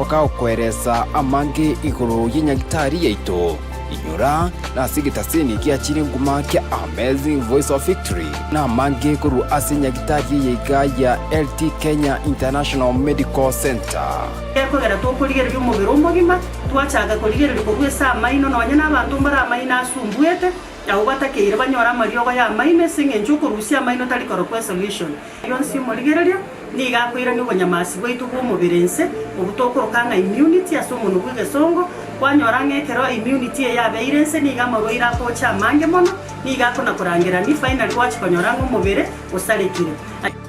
Bakagokoeresa amange igoro y'enyagitari yaito. Inyora nase egetaseni giachire nguma kia Amazing Voice of Victory na amange korwa ase enyagitari eye iga ya LT Kenya International Medical Centre. Gekogera tokorigereria omobere omogima, twachaka korigereria korwa ase amaino, nonya nabanto mbare amaino asumbuete, abwo batakeire banyore amariogo y'amaino ase engencho okorusia amaino tari korokwa esolution. Yonsi omorigererio nigo akoirania obonyamasi bwaito bw'omobere inse, obwo tokoroka ng'a immunity ase omonwa bw'egesongo, kwanyora ng'a ekero immunity eye yabeire inse nigo amarwaire agocha amange mono, nigo akona-korangerania finally gwachia konyora ng'a omobere osarekire.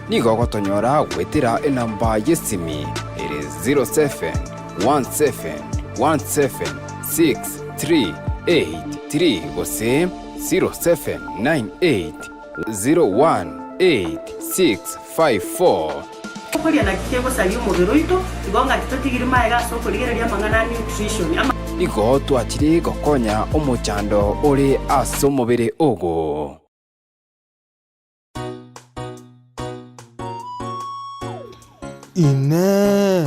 Nigo ogotonyora goetera enamba y'esimi ere 0717176383 gose 0798. 018654. Okoria naki kegosaria omobere oito, igo ng'a titotigiri maega ase okorigereria amang'ana a nutrition. Ama. Igo twachire gokonya omochando ore ase omobere ogo. Inee!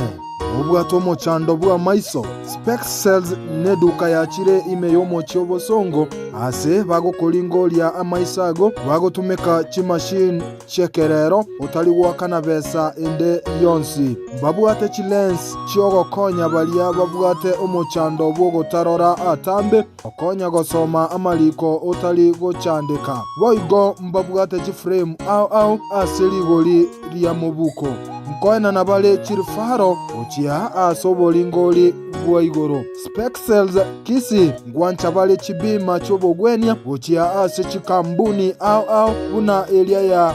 Nobwate omochando bw'amaiso? Specs Sales neduka yachire ime y'omochie obosongo, aase bagokoringoria amaiso ago bagotumeka chimachine chi'ekerero otari goakana besa ende yonsi. Mbabwate chilens chiogokonya baria babwate omochando bw'ogotarora atambe, Okonya gosoma amariko otari gochandeka. Boigo mbabwate chiframe ao ao ase rigori ria mobuko. Nkoenana bare chirifaro gochia ase oboringori bwa igoro. Specsales Kisii ngwancha bare chibima chi'obogwenia gochia ase chikambuni ao ao buna eria ya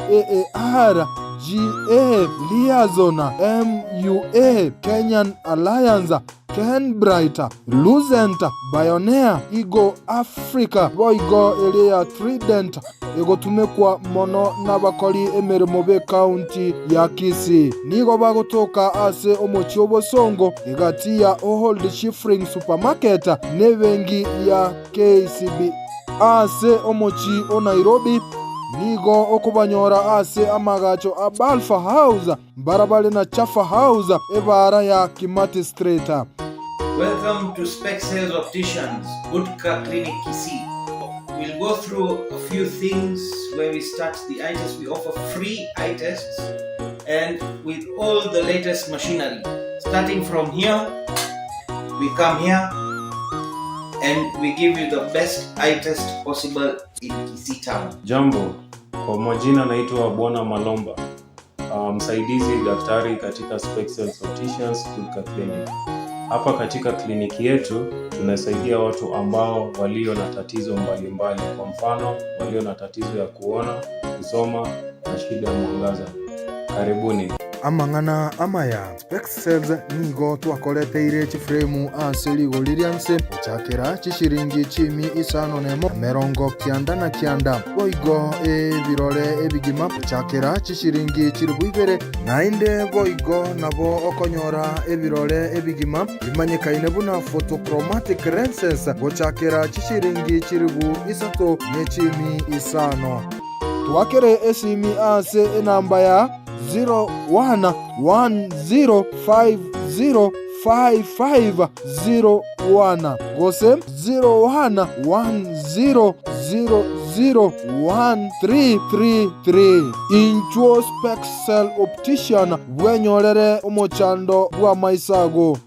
AAR, GA, Liaison, MUA, Kenyan Alliance, Kenbright, Lucent, Bioneer, Eagle Africa, boigo eria ya Trident egotumekwa mono nabakori emeremo b'ekaunti ya Kisii. Nigo bagotoka ase omochie obosongo egati ya Old Schifring Supermarket n'ebenki ya KCB. Ase omochie o Nairobi nigo okobanyora ase amagacho a Balfour House Mbarabare na Chafa House, ebaara ya Kimathi Street. Welcome to Specsales Opticians, Gutka Clinic Kisii. We'll go through a few things where we start the eye test. We offer free eye tests and with all the latest machinery. Starting from here, we come here and we give you the best eye test possible in Kisii town. Jambo, kwa majina naitwa Bwana Malomba, msaidizi daktari katika Specsales Opticians Gutka Clinic. Hapa katika kliniki yetu tunasaidia watu ambao walio na tatizo mbalimbali, kwa mfano walio na tatizo ya kuona, kusoma na shida ya mwangaza. Karibuni. Amang'ana amaya. Specsales nigo twakoreteire chiframe ase rigori ria nse gochakera chishiringi chiimi isano nemo na merongo kianda na kianda, boigo ebirore ebigima gochakera chishiringi chilifu ibere. Naende boigo nabo okonyora ebirore ebigima bimanyekaine buna photochromatic lenses gochakera chishiringi chilifu isato ne chiimi isano. Twakere esimi ase enamba ya 0110505501 gose 0110001333. Inchuo Spexcel Optician bwenyorere omochando bw'amaiso ago.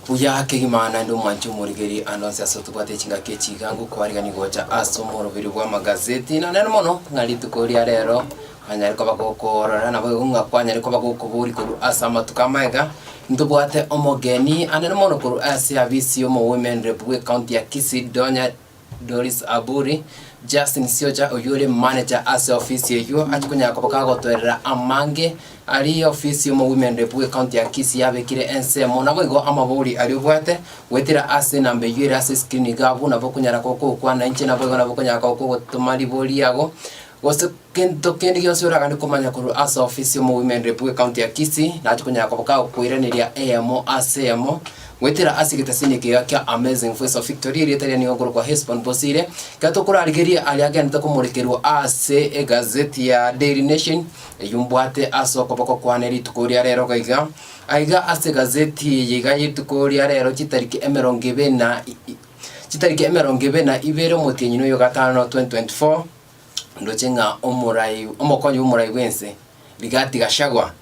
Buya kegima naende omwanche omorigeri ande onsi ase otobwate chingaki echi iga ngokwarigania gocha ase omoroberi bw'amagazeti na nere mono ng'a rituko ria rero Kwanyare koba gokoorora, naboigo ng'a kwanyare koba gokoboria korwa ase amatuko amaega, ntobwate omogeni anene mono korwa ase abisi y'omowomen rep bw'ecounty ya Kisii Donya Doris Aburi, Justin Siocha oyio ore manager ase ofisi eyio achia konyara koba kagotoerera amange aria ofisi y'omowomen rep bw'ecounty ya Kisii yabekire ensemo naboigo amabori aria obwate goetera ase enamba eyio ere ase escreen iga abwo nabo okonyara koba kogokwana inche naboigo nabo okonyara koba kogotoma ribori riago gose Gento kende gionsi oraganie komanya korwa ase ofisi y'omowomen rep bw'ecounty ya Kisii, nache konyara koba kagokoiraneria eyemo ase eyemo goetera ase egetasini eke iga kia Amazing Voice of Victory erieta riane nigo nkorokwa Hesbon Bosire. Ekero tokorarigeria aria agenderete komorekerwa ase egazeti ya Daily Nation eyio mbwate ase okoboko kwane rituko ria rero iga iga. Aiga ase egazeti eye iga y'rituko ria rero chitariki emerongo ebe na chitariki emerongo ebe na ibere omotienyi noyo gatano 2024. Ndoche ng'a omorai, omokonyi bw'omorai bw'ense, Rigathi Gachagua,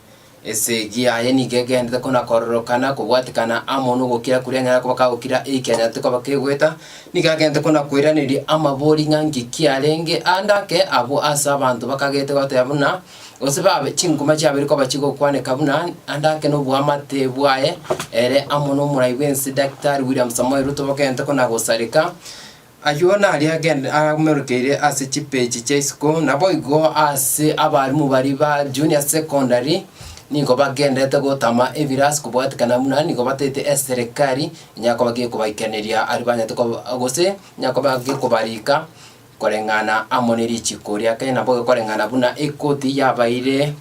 esegi yaye nigo egenderete kona-kororokana kobwatekana amo nogokira koria anyare koba kagokira eiki anyarete koba kegoeta, nigo agenderete kona-koiraneria amabori ng'a nki kiarenge ande ake abwo ase abanto bakagete goteba buna, gose babe chinkuma chiabeire koba chigokwaneka buna ande ake noboamate bwaye ere amo nomorai bw'ense Daktari William Samoei Ruto bogenderete kona-gosareka. Ayio naria amerokeire ase chipeji chia isiko, naboigo ase abalimu baria ba junior secondary nigo bagenderete gotama ebirasi kobwatekana buna nigo bataete eserekari enyare koba gekobaikaneria aria banyarete koba gose enyare koba gekobarika koreng'ana amo ne richiko ria Kenya naboigo koreng'ana buna ekoti yabaire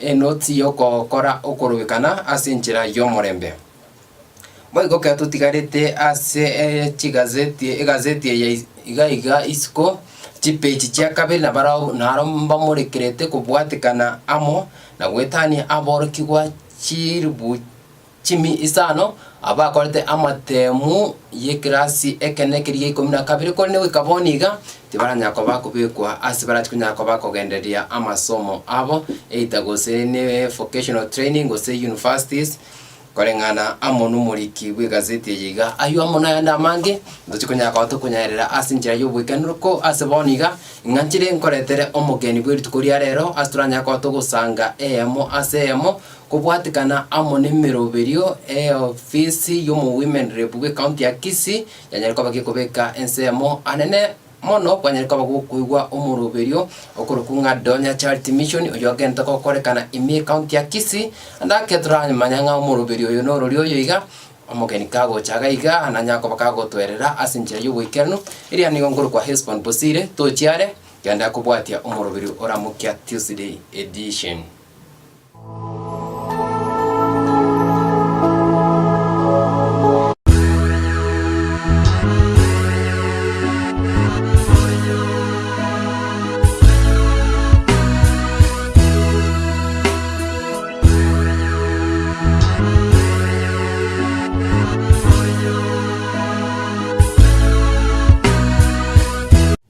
enoti yokokora okorobekana ase enchera y'omorembe. Boigo ekero totigarete ase chigazeti egazeti eye iga iga isiko, chipeji chia kabere nabarabwo naro mbamorekerete kobwatekana amo na goetania aborokigwa chilifu chimi isano abakorete amatemu y'ekerasi ekenene keria gia ikomi na kabere, korende goika bono iga tibaranyara koba bakobekwa ase barachi konyara koba bakogendereria amasomo abo, either gose ne vocational training gose universities. Koreng'ana amo nomoriki bw'egazeti eye iga, ayio amo nayande amange, ntochi konyara koba tokonyarera ase enchera y'oboikaneruko ase bono iga, ng'a nchire nkoretere omogeni bwe rituko ria rero, ase toranyare koba togosanga eyemo ase eyemo, kobwatekana amo nemeroberio eofisi y'omowomen rep bw'ecounty ya Kisii, yanyare koba gekobeka ensemo anene. Mono kwanyare koba gokoigwa omoroberio okorokwa ng'a Donya Charity Mission oyio ogente gokorekana ime ecounty ya Kisii, naende ake toramanya ng'a omoroberio oyo norori oyo iga, omogeni kagocha iga iga nanyare koba kagotoerera ase enchera y'oboikeranu, eria nigo nkorokwa Hesbon Bosire, tochiare. Genda kobwatia omoroberi oramokia Tuesday edition.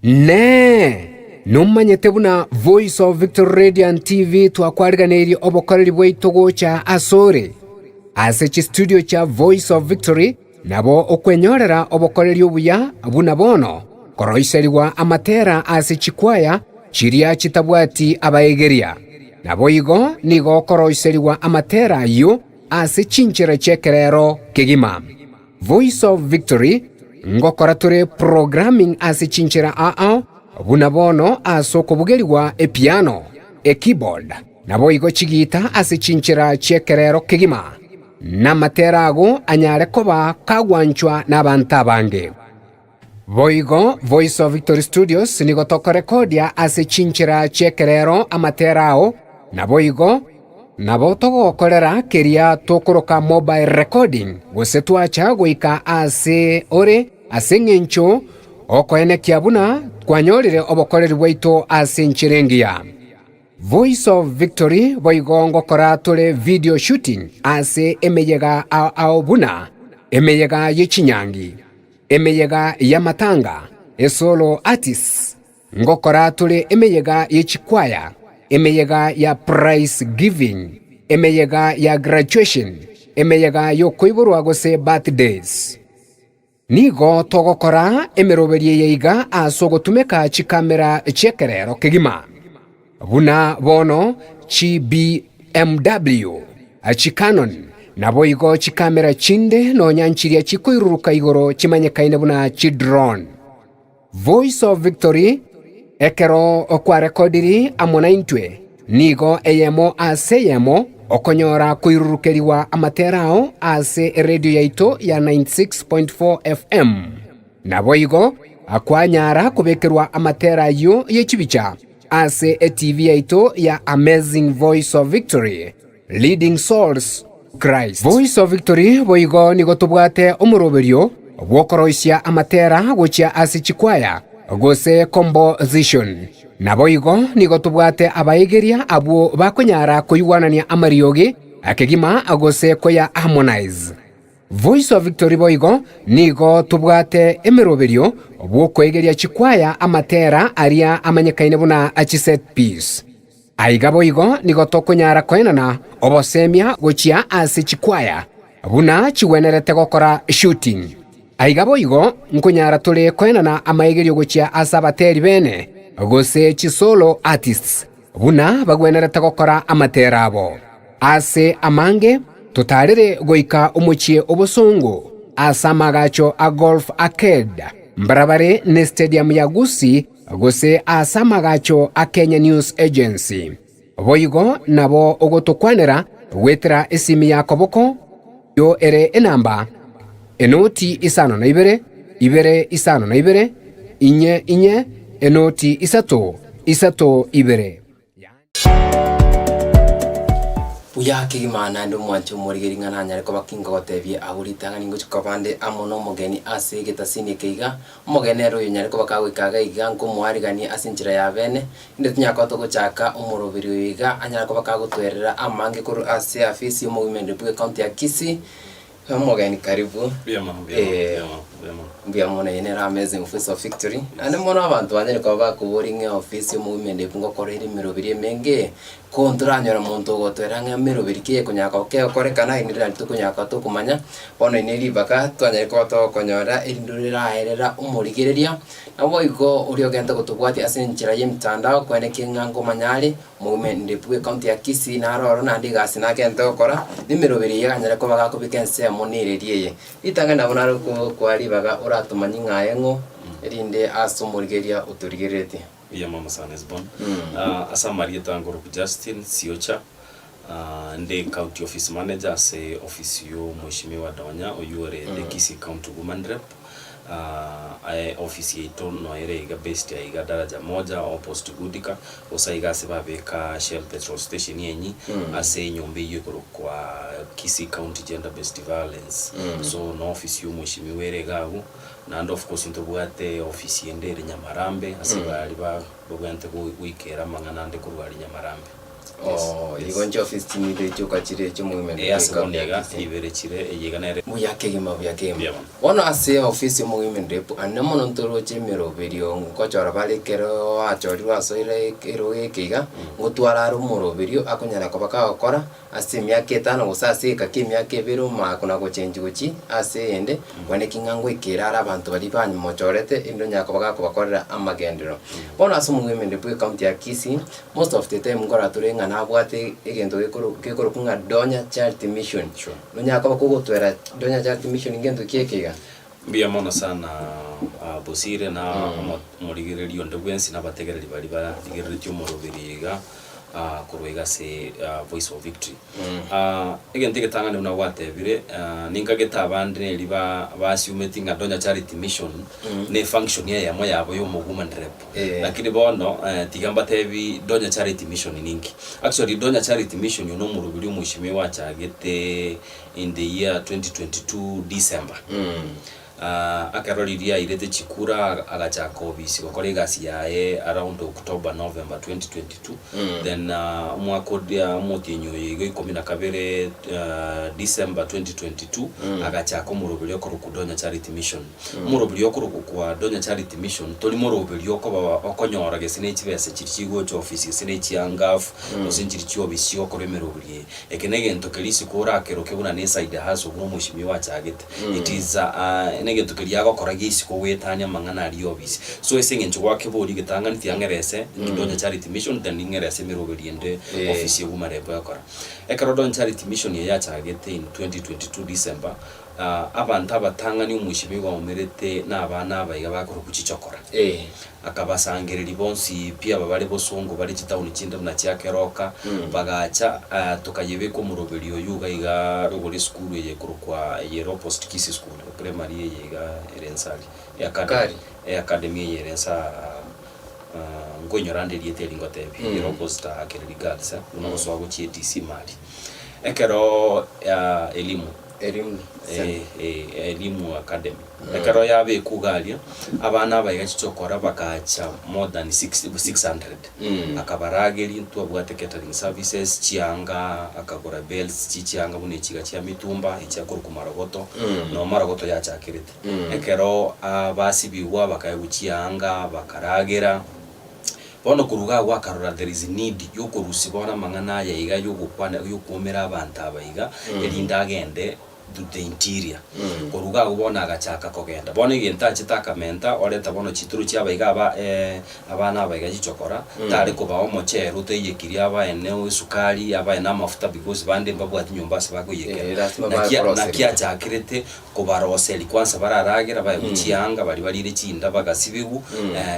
Inee! Nomanyete buna Voice of Victory Radio and TV twakwariganeirie obokoreri bwaito gocha asore? Ase chistudio chia Voice of Victory nabo okwenyorera obokoreri obuya buna bono, koroiserigwa amatera ase chikwaya chiria chitabwati abaegeria. Naboigo nigo okoroiserigwa amatera ayio ase chinchera chi'ekerero kegima. Voice of Victory, Ngokora tore programming ase chinchera ao buna bono ase okobugerigwa epiano, ekeyboard, naboigo chigita ase chinchera chi'ekerero kegima, namatera ago anyare koba kagwanchwa nabanto abange. Boigo Voice of Victory Studios nigo tokorekodia ase chinchera chi'ekerero amatera ao, naboigo nabo togokorera keria tokoroka mobile recording gose twacha goika aase ore ase eng'encho okoenekia buna twanyorire obokoreri bwaito ase enchera engiya. Voice of Victory boigo ngokora tore video shooting ase emeyega ao ao buna emeyega ye chinyangi, emeyega y'amatanga, esolo artists, ngokora tore emeyega ye chikwaya, emeyega ya prize giving, emeyega ya graduation, emeyega y'okoiborwa gose birthdays. Nigo togokora emeroberio eye iga ase ogotumeka chikamera chi'ekerero kegima, buna bono chi BMW, chi Canon, naboigo chikamera chinde nonya nchiria chikoiruruka igoro chimanyekaine buna chi drone. Voice of Victory, Ekero kwarekodiri amo naintwe, nigo eyemo ase eyemo okonyora koirurukerigwa amatera ao ase eredio yaito ya 96.4 FM. Naboigo kwanyara kobekerwa amatera ayio ye chibicha ase eTV yaito ya Amazing Voice of Victory, Leading Souls to Christ. Voice of Victory boigo nigo tobwate omoroberio bw'okoroisia amatera gochia ase chikwaya gose composition. Naboigo nigo tobwate abaegeria abwo bakonyara koigwanania amariogi kegima gose koya harmonize. Voice of Victory boigo nigo tobwate emeroberio bw'okoegeria chikwaya amatera aria amanyekaine buna chiset piece. Aiga boigo nigo tokonyara koenana obosemia gochia ase chikwaya buna chigwenerete gokora shooting. Aiga boigo nkonyara tore koenana amaegerio gochia ase abateri bene gose chisolo artists buna bagwenerete gokora amatera abo. Ase amange totarire goika omochie obosongo ase amagacho a Golf Arcade mbarabare ne stadium ya Gusii gose ase amagacho a Kenya News Agency. Boigo nabo ogotokwanera goetera esimi ya koboko eyio ere enamba enoti isano na ibere, ibere isano na ibere, inye inye, enoti isato, isato ibere. Buya kegima naende omwanche omorigeri ng'a nanyare koba ki nkogotebie agwo ritang'ani ngochia koba nde amo nomogeni ase egetasini eke iga, omogeni ere oyonyare koba kagoika iga iga nkomoariganie ase enchera ya bene, inde tonyare koba togochaka omoroberi oyo iga anyare koba kagotwerera amange korwa ase afisi y'omogimende bw'ecounty ya Kisii, Omogeni karibu. Mbuya mono, mbuya mono, Eh, mbuya mono, mbuya mono. Mbuya mono eye nere amazing voice of victory. Naende mono abanto banyare koba bakoboria ng'a ofisi y'omogimende ngokora ere emeroberi emenge, ko ntoranyora monto ogotwera ng'a emeroberi ki ekonyara koba kegokorekana ere nari tokonyara koba tokomanya, bono eri ne ribaga twanyare koba togokonyora erinde riraerera omorigereria, naboigo oria ogente gotobwatia ase enchera y'emitandao kwenekia ng'a nkomanya are. Omogimende bw'ecounty ya Kisii naro oro naende egasi nagente gokora, nemeroberi eye eganyare koba gakobeka ensemo nereri eye. Ritang'ani nabo nare koa ribaga oratomanye ng'a aye ng'o, erinde ase omorigereria otorigereretie. Mbuya mono sana Hesbon. Ase amarieta ngoroku Justin Siocha, inde county office manager ase office yo omweshimiwa Donya oywo ore the Kisii county woman rep. Aye office yaito noere iga based aiga Daraja Moja opposite Goodika gose aiga ase babeka Shell petrol station enyi ase enyomba eyio ekorokwa Kisii County Gender Based Violence so no office ya omweshimiwa ere iga abwo naende of course ntobwate office ende ere Nyamarambe ase baria babwenerete goikera amang'ana ande korwa aria Nyamarambe. Yes, Oo, yes. igo inche office chimiito echio okachire echio omogima Eh, ase rep bono ya iga Kisii. ibere chire eye iga nere. Buya kegima, buya kegima. Mbuya mono. Bono ase office y'omogima rep ande mono ntoroche emeroberio nkochora bare ekero achorirwe asoire ekerogo eke iga, ngotwara are omoroberio akonyara koba kagokora ase emiaka etano gose ase egeka kia emiaka ebere omanye kona gochenji gochia ase eyende, bono eki ng'a ngoikera are abanto baria banyemochorete erinde onyare koba gakobakorera amagenderero. Bono ase omogima rep bwa ecounty ya Kisii, Most of the time nkorora tore ng'a nabwate egento gekoro gekorokwa ng'a Donya Charity Mission. Sure. Nonyara koba kogotwera Donya Charity Mission ngento ki eke iga? Mbuya mono sana Bosire na omorigereria onde bwensi na abategereri baria barigereretie omoroberi iga korwa iga ase Voice of Victory. Egento egetang'ani buna gwatebire, ninkagete abande neri ba basiumeti ng'a Donya Charity Mission ne efunction eyemo yabo ya omowoman rep. Lakini bono tiga mbatebi Donya Charity Mission ninki. Actually Donya Charity Mission oyo nomoroberi omweshimiwa achagete in the year 2022 December. Ekero riria airete chikura agachaka obisi gokora egasi yaye around October, November 2022 then omwaka oria omotienyi oyo iga ikomi na kabere December 2022 agachaka omoroberi okorokwa Donya Charity Mission. Omoroberi okorokwa kwa Donya Charity Mission tori moroberi okoba okonyora gese ne chibesa chiria chigocha ofisi gese ne chiangafu gose nchiria chiobisi chigokorwa emeroberi eye. Eke negento keria isiko orakeroke buna ne side hustle buna omweshimiwa achagete. It is a negento keria agokora gia isiko goetania amang'ana aria obisi. So ase eng'encho gwakeboria egetang'ani tiang'erese inki Donya Charity Mission then ning'erese emeroberi ende ofisi ya Woman Rep egokora. Ekero Donya Charity Mission eye yachagete in 2022 December, abanto abatang'ani omweshimiwa aumerete na abana aba iga bakorokwa chichokora. Akabasangereria bonsi pi aba bare bosongo bare chitauni chinde buna chia Keroka, bagacha, tokayebeka omoroberi oyio iga iga rogoro esukuru eye ekorokwa eye ere opposite Kisii School, eprimary eye iga ere inse aria, eacademy, eacademy eye ere inse aa nkoinyora ande erieta eri ngotebia, ere opposite aa Kereri Girls, buna ogosoa gochia ATC Mali. Ekero elimu. Elimu Eh, eh, Elimu Academy. Ekero yabekwa iga aria, abana abaiga chichokora bakacha more than 600. Akabarageria, ntwabwate catering services, chianga, akagora bales chi chianga buna echi iga chia mitumba, echi akorokwa marogoto, noo marogoto yachakerete. Ekero basibigwa bakaegwa chianga, bakaragera. Bono korwa iga agwo akarora there is need yokorusia bono amang'ana aya iga yogokwana yokoumera abanto aba iga, erinde agende to the interior. Korwa iga agwo bono agachaka kogenda. Bono egento achete akamenta, oreta bono chitoro chiaba iga aba abana aba iga chichokora, tare kobaa omochere otaiyekiri abaene esukari, abaene amafuta because bande mbabwati nyomba ase bakoiyekera. Eh, lasima Naki bakoroseri. naki achakerete Kobaroseria kwansa bararagera, baegwe chianga, baria barire chinda bagasibigwa,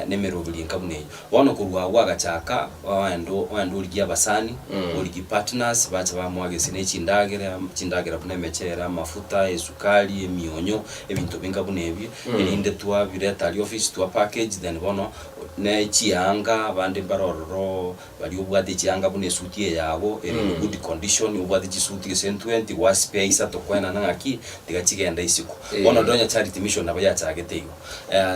nemeroberi enka buna eyio. Bono korwa agwo agachaka oende oende origie abasani, origie partners, bache bamoa gese ne chindagera, chindagera buna emechere, amafuta, esukari, emionyo, ebinto binga buna ebio, erinde twabireta aria office twa package then bono ne chianga abande mbare ororo Baria obwate chianga buna esuti eye yago ere in good condition, obwate chisuti gose entwenti, gwasipea isato koenana ng'aki, tiga chigende isiko. Bono Donya Charity Mission nabo yachagete igo.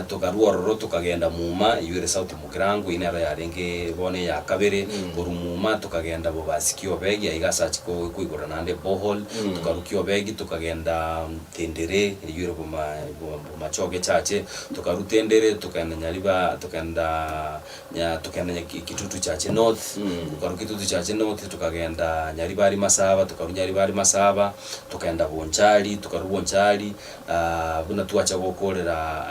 Tokarua ororo tokagenda Muma, eywo ere South Mugirango, eywo nero yarenge bono eya kabere, korwa Muma tokagenda Bobasi Kiobegi, aiga ase achia koigora naende eborehole, tokarwa Kiobegi tokagenda Tendere, eywo ere boma Bomachoge Church, tokarwa Tendere tokagenda Nyariba tokagenda. Nya tokagenda nya Kitutu Chache North, tokarwa Kitutu Chache North tokagenda Nyaribari Masaba, tokarwa Nyaribari Masaba tokagenda Bonchari, tokarwa Bonchari buna twacha gokorera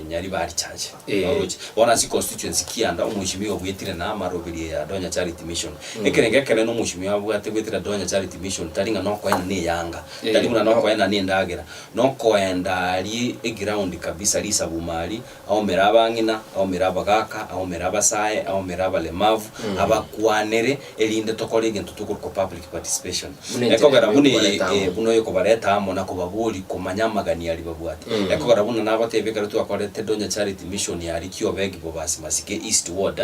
Nyaribari Chache. Oroche? Bono ase constituency kianda omweshimiwa obwetire na amaroberi ya Donya Charity Mission. Ekerengo ekenene omweshimiwa abwate goetera Donya Charity Mission tari ng'a nokoenana eyanga, tari buna nokoenana endagera, nokoenda aria eground kabisa risabuma aria, Aomere abang'ina, aomere. abagaka, aumere abasae, aumere abalemavu, abakwanere erinde tokore egento tokorokwa public participation. Buna enchera Ekogera buna eye yokobareta amo. eh, buna oyokobareta amo na kobaboria komanya amagani aria babwate. Ekogera buna nabatebia ekero twakorete Donya Charity Mission aria Kiobegi Bobasi Masike East Ward,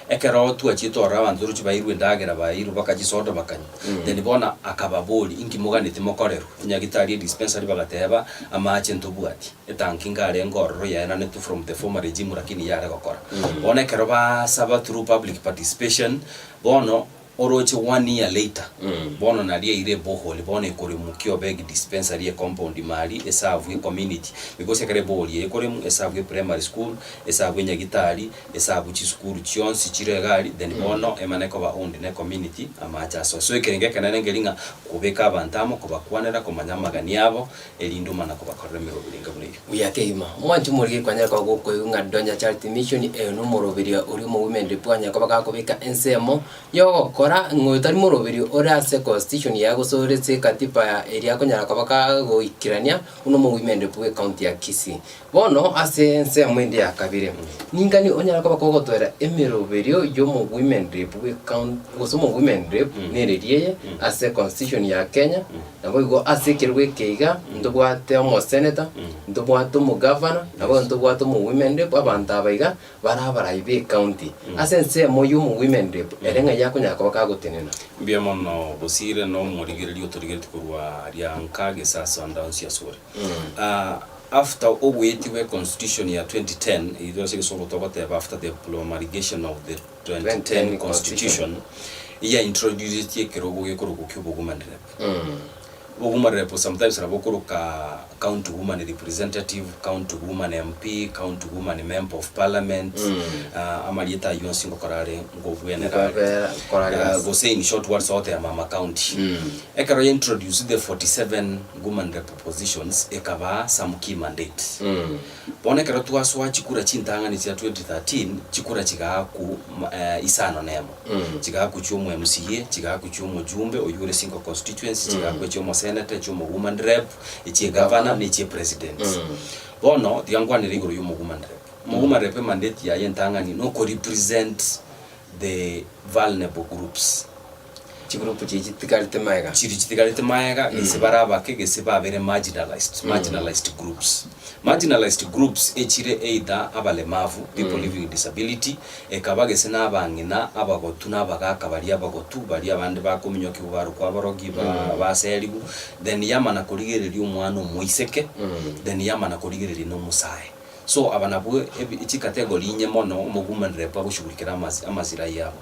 Ekero twachiete ororo abanto toroche bairwe endagera bairwe baka chisoda bakanywa. Then bono akababoria, inki moganeti mokorerwe? Enyagitari edispensary bagateba, amache ntobwati, etanki nkarenge ororo yaenanetwe from the former regime lakini yare gokora. Bono ekero basaba through public participation, bono oroche one year later, bono nario eire eborehole bono ekoremwa Kiobegi dispensary ecompound ime aria eserve ecommunity because ekero eborehole eye ekoremwa eserve eprimary school, eserve enyagitari, Esabu chisukuru chionsi chire iga aria, then bono emana ekoba owned ne community, amache asoe. So ekerengo ekenene nkeri ng'a kobeka abanto amo, kobakwanera, komanya amagani abo, erinde omana kobakorera emeroberi enga buna eyio. Buya kegima. Omwanchi omoriri kwanyare koba gokoigwa ng'a Donya Charity Mission eyo nomoroberio oria omowomen rep anyare koba gakobeka ensemo yogokora ng'a oyo tari moroberio ore ase constitution yaye gose ore ase ekatiba eria akonyara koba kagoikerania buna omowomen rep bwe county ya Kisii. Bono ase ensemo ende ya kabere, ningani onyare koba kogotwera emeroberio y'omowomen rep bwe county gose omowomen rep nereri eye ase constitution ya Kenya, naboigo ase ekerogo eke iga ntobwate omosenator, ntobwate omogavana, naboigo ntobwate omowomen rep, abanto aba iga bare abarai be ecounty. Ase ensemo y'omowomen rep ere ng'ai akonyara koba kagotenena? Mbuya mono Bosire na omorigereria otorigeretie korwa aria nka gese ase ande onsi asore. After ogoetigwa gwe constitution ya 2010, eyio ase egesongo togoteba after the promulgation of the 2010 constitution, eya introducetie ekerogo gekorokwa kia obowoman rep. Obowoman rep sometimes nabo okoroka county woman representative, county woman MP, county woman member of parliament, amarieta ayio onsi ngokora are ngobwenera are. Gose in short words ogoteba mama county. Ekero ya introduce the 47 woman rep positions ekabaa some key mandate. Bono ekero twasoa chikura chintang'ani chia 2013, chikura chigaakwu isano nemo. Chigaakwu chia omo MCA, chigaakwu chia omojumbe oyio ore single constituency, chigaakwu echia omosenator, echia omo woman rep, echia egavana, na echia epresident. Bono tiga nkwanere igoro ya omo woman rep. Omo woman rep emandate yaye entang'ani na okorepresent the vulnerable groups. Chigroup chiria chitigarete magega. Chiria chitigarete magega, gese bare abake, gese babere marginalised, marginalised groups. Marginalised groups echire either abalemavu, people living with disability, ekaba gese na abang'ina abagotu na abagaka baria abagotu, baria abande bakominyokiwa barokwa abarogi, ba baserigwe, then yamana korigereria omwana omoiseke, then yamana korigereria na omosae. So aba nabwo ebi chicategory inye mono omowoman rep agoshughulikera amasi amasilahi abo.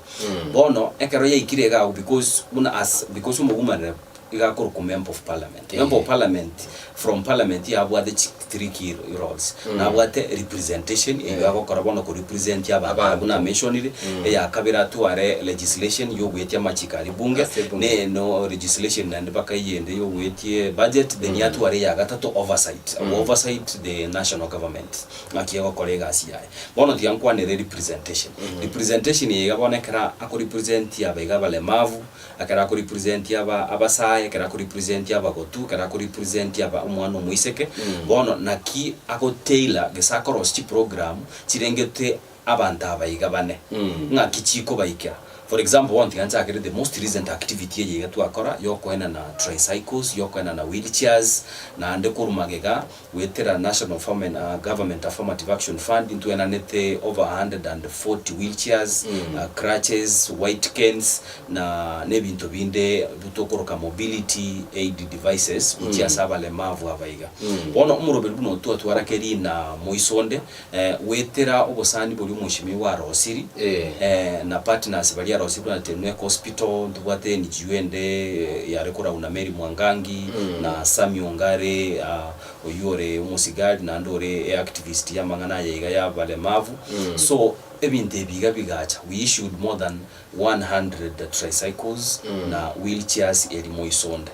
Bono ekero yaikire iga agwo because buna as because omowoman rep iga akorokwa member of parliament. Member of parliament from parliament yabwate chi three key roles. Nabwate representation eywo agokora bono korepresent abanto abwo buna namentionire, eya kabere atware legislation yogoetia amachiko aria bunge, Ase bunge. ne no legislation naende mpaka eyende yogoetie budget, then yatware eya gatato oversight. Oversight the national government ng'aki egokora egasi yaye. Bono tiga nkwanere representation. Representation eye iga bono ekero akorepresent abaiga abalemavu, ekero akorepresent aba abasae, ekero akorepresent abagotu, ekero akorepresent aba omwana omoiseke, bono naki agotailor gese akorosia chiprogram chirengete abanto aba iga bane, ng'aki chikobaikera. For example, bono tiga nchakere the most recent activity eye iga twakora yokoenana tricycles, yokoenana wheelchairs, naende korwa magega goetera National Farmen Government Affirmative Action Fund ntwenanete over 140 wheelchairs, crutches, white canes, na nebinto binde tokoroka mobility aid devices gochia ase abalemavu aba iga. Bono omoroberi buna otwo twatwarake rina moisonde Goetera obosani boria omweshimiwa arosiri, na partners baria arosiri buna Tenwek Hospital, ntobwate NGO ende yare korau na Mary Mwangangi, na Sammy Ongare oyio ore omosigari naende ore eactivist y'amang'ana aya iga ya abalemavu. So ebinto ebi iga bigacha, we issued more than 100 tricycles na wheelchairs erimo isonde.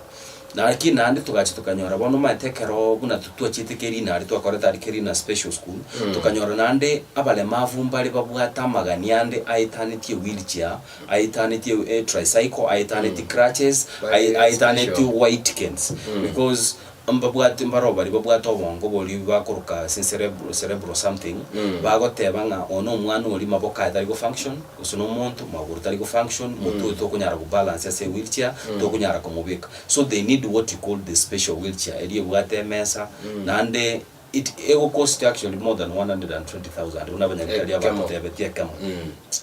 Naki naende togacha tokanyora bono omanyete ekero buna twachiete Kerina aria twakorete aria Kerina Special School, tokanyora naende abalemavu mbare babwate amagani ande aetanetie ewheelchair, aetanetie etricycle, aetanetie crutches, Bare aetanetie special. white canes because. Mbabwate mbaro baria babwate obongo boria bakoroka ase cerebral cerebral something, bagoteba ng'a oyo na omwana oria maboko aye tari go function, gose na omonto magoro tari go function, motwe oyo tokonyara go balance ase ewheelchair, tokonyara komobeka. So they need what you call the special wheelchair, eria ebwate emesa, naende it ego cost actually more than 120,000 buna abanyagitari aba Ekemo. batotebetie ekemo.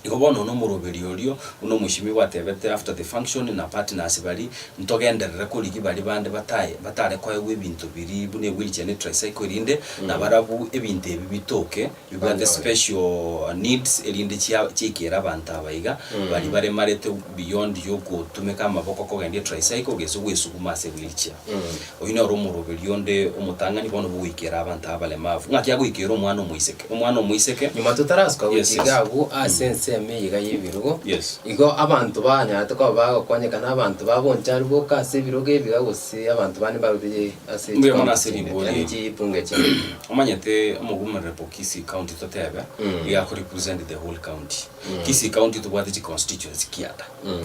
Igo bono na omoroberi orio, buna omweshimiwa atebete after the function na partners baria, Ntogenderere korigia baria bande batae batare koegwa ebinto biria buna ewheelchair ne tricycle erinde nabarabwo ebinto ebi bitoke bibwate Banyore. special needs erinde chia chiikere abanto aba iga baria baremarete beyond yogotumeka amaboko kogendia etricycle gese gwesuguma ase ewheelchair. Oyio noro omoroberi onde omotang'ani bono bogoikera abanto abalemavu. Ng'aki agoikera omwana omoiseke? Omwana omoiseke. Nyuma totarasuka Yes, gochia yes. iga agwo ase ensemo eye iga y'ebirogo, Yes. igo abanto banyarete koba bagokonyeka na abanto ba bonchari boka ase ebirogo ebi iga gose abanto bande mbarure ase Mbuya mono chicounty ase chinde, ribori yaani eri. chibunge chinde. Omanyete omogumerere o Kisii County totebe, iga ako represent the whole county. Kisii County tobwate chi constituency kianda,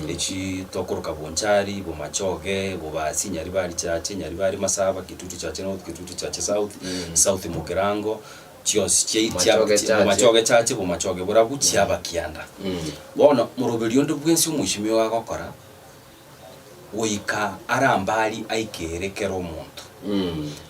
echi tokoroka Bonchari, Bomachoge, Bobasi, Nyaribari Chache, Nyaribari Masaba, Kitutu Chache North, Kitutu Chache South, South Mugirango, chionsi chia chia Bomachoge chia Chache. Bomachoge Chache, Bomachoge borabu, chiaba kianda. Bono moroberi onde bwensi omweshimiwa agokora, goika arambari aikere kera omonto.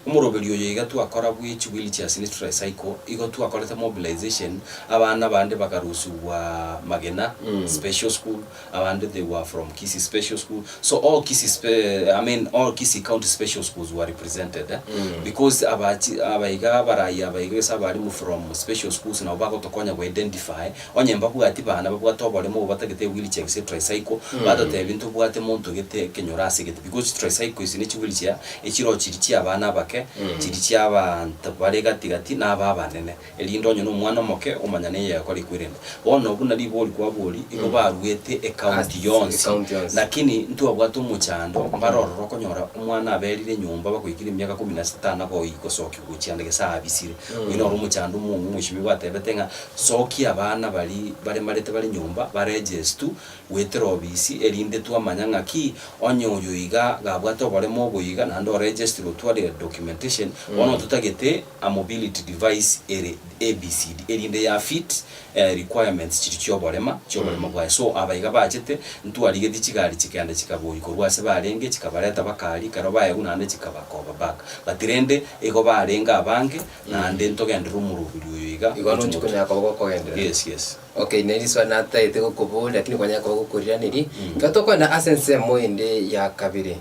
Omoroberi oyo iga twakora bwe chi wheelchairs ne tricycle, igo twakorete mobilization, abana bande bakarusigwa Magena special school, abande they were from Kisii special school, so all Kisii spe I mean all Kisii county special schools were represented eh, because abachi abaiga abarai abaiga gose abalimu from special schools nabo bagotokonya go identify Onye mbabwati bana babwate oboremo obo batagete ewheelchair gose etricycle, batotebia ntobwate monto gete ekenyoro ase gete because chitricycle esi ne chiwheelchair echiroo chiri chia abana abake, chiri chia abanto bare gati gati na aba abanene, erinde onye na omwana omoke omanya neye egokora ekwerende. Bono buna ribori kwabori, igo baruete ecounty Ase yonsi, ecounty yonsi. lakini ntwabwate omochando mbare ororo okonyora omwana aberire nyomba bakoikire emiaka kumi na sita nagoi gosokiwa gochia ande gese aabisire. Oyio noro omochando omong'u omweshimiwa atebete ng'a Sokia abana baria baremarete bare nyomba baregestu goetera obisi, erinde twamanya ng'aki onye oyo iga gabwate oboremo obo iga naende oregestire otwarire documentation, bono totagete a mobility device ere ABCD erinde ya fit requirements chiria chioborema chioboremo bwaye. So aba iga bachete ntwarigetie chigari chikenda chikaboyia korwa ase barenge chikabareta bakaria ekero baegwa naende chikabakoba back. But rende igo barenge abange. Naende ntogenderere omoroberi oyo iga Igo nonchi gochia konyara koba gokogenderera. Yes, yes. Okay, ne riswali nataete gokoboria lakini kwanyara koba gokoriraneria. Ekero tokoenda ase ensemo ende ya kabere,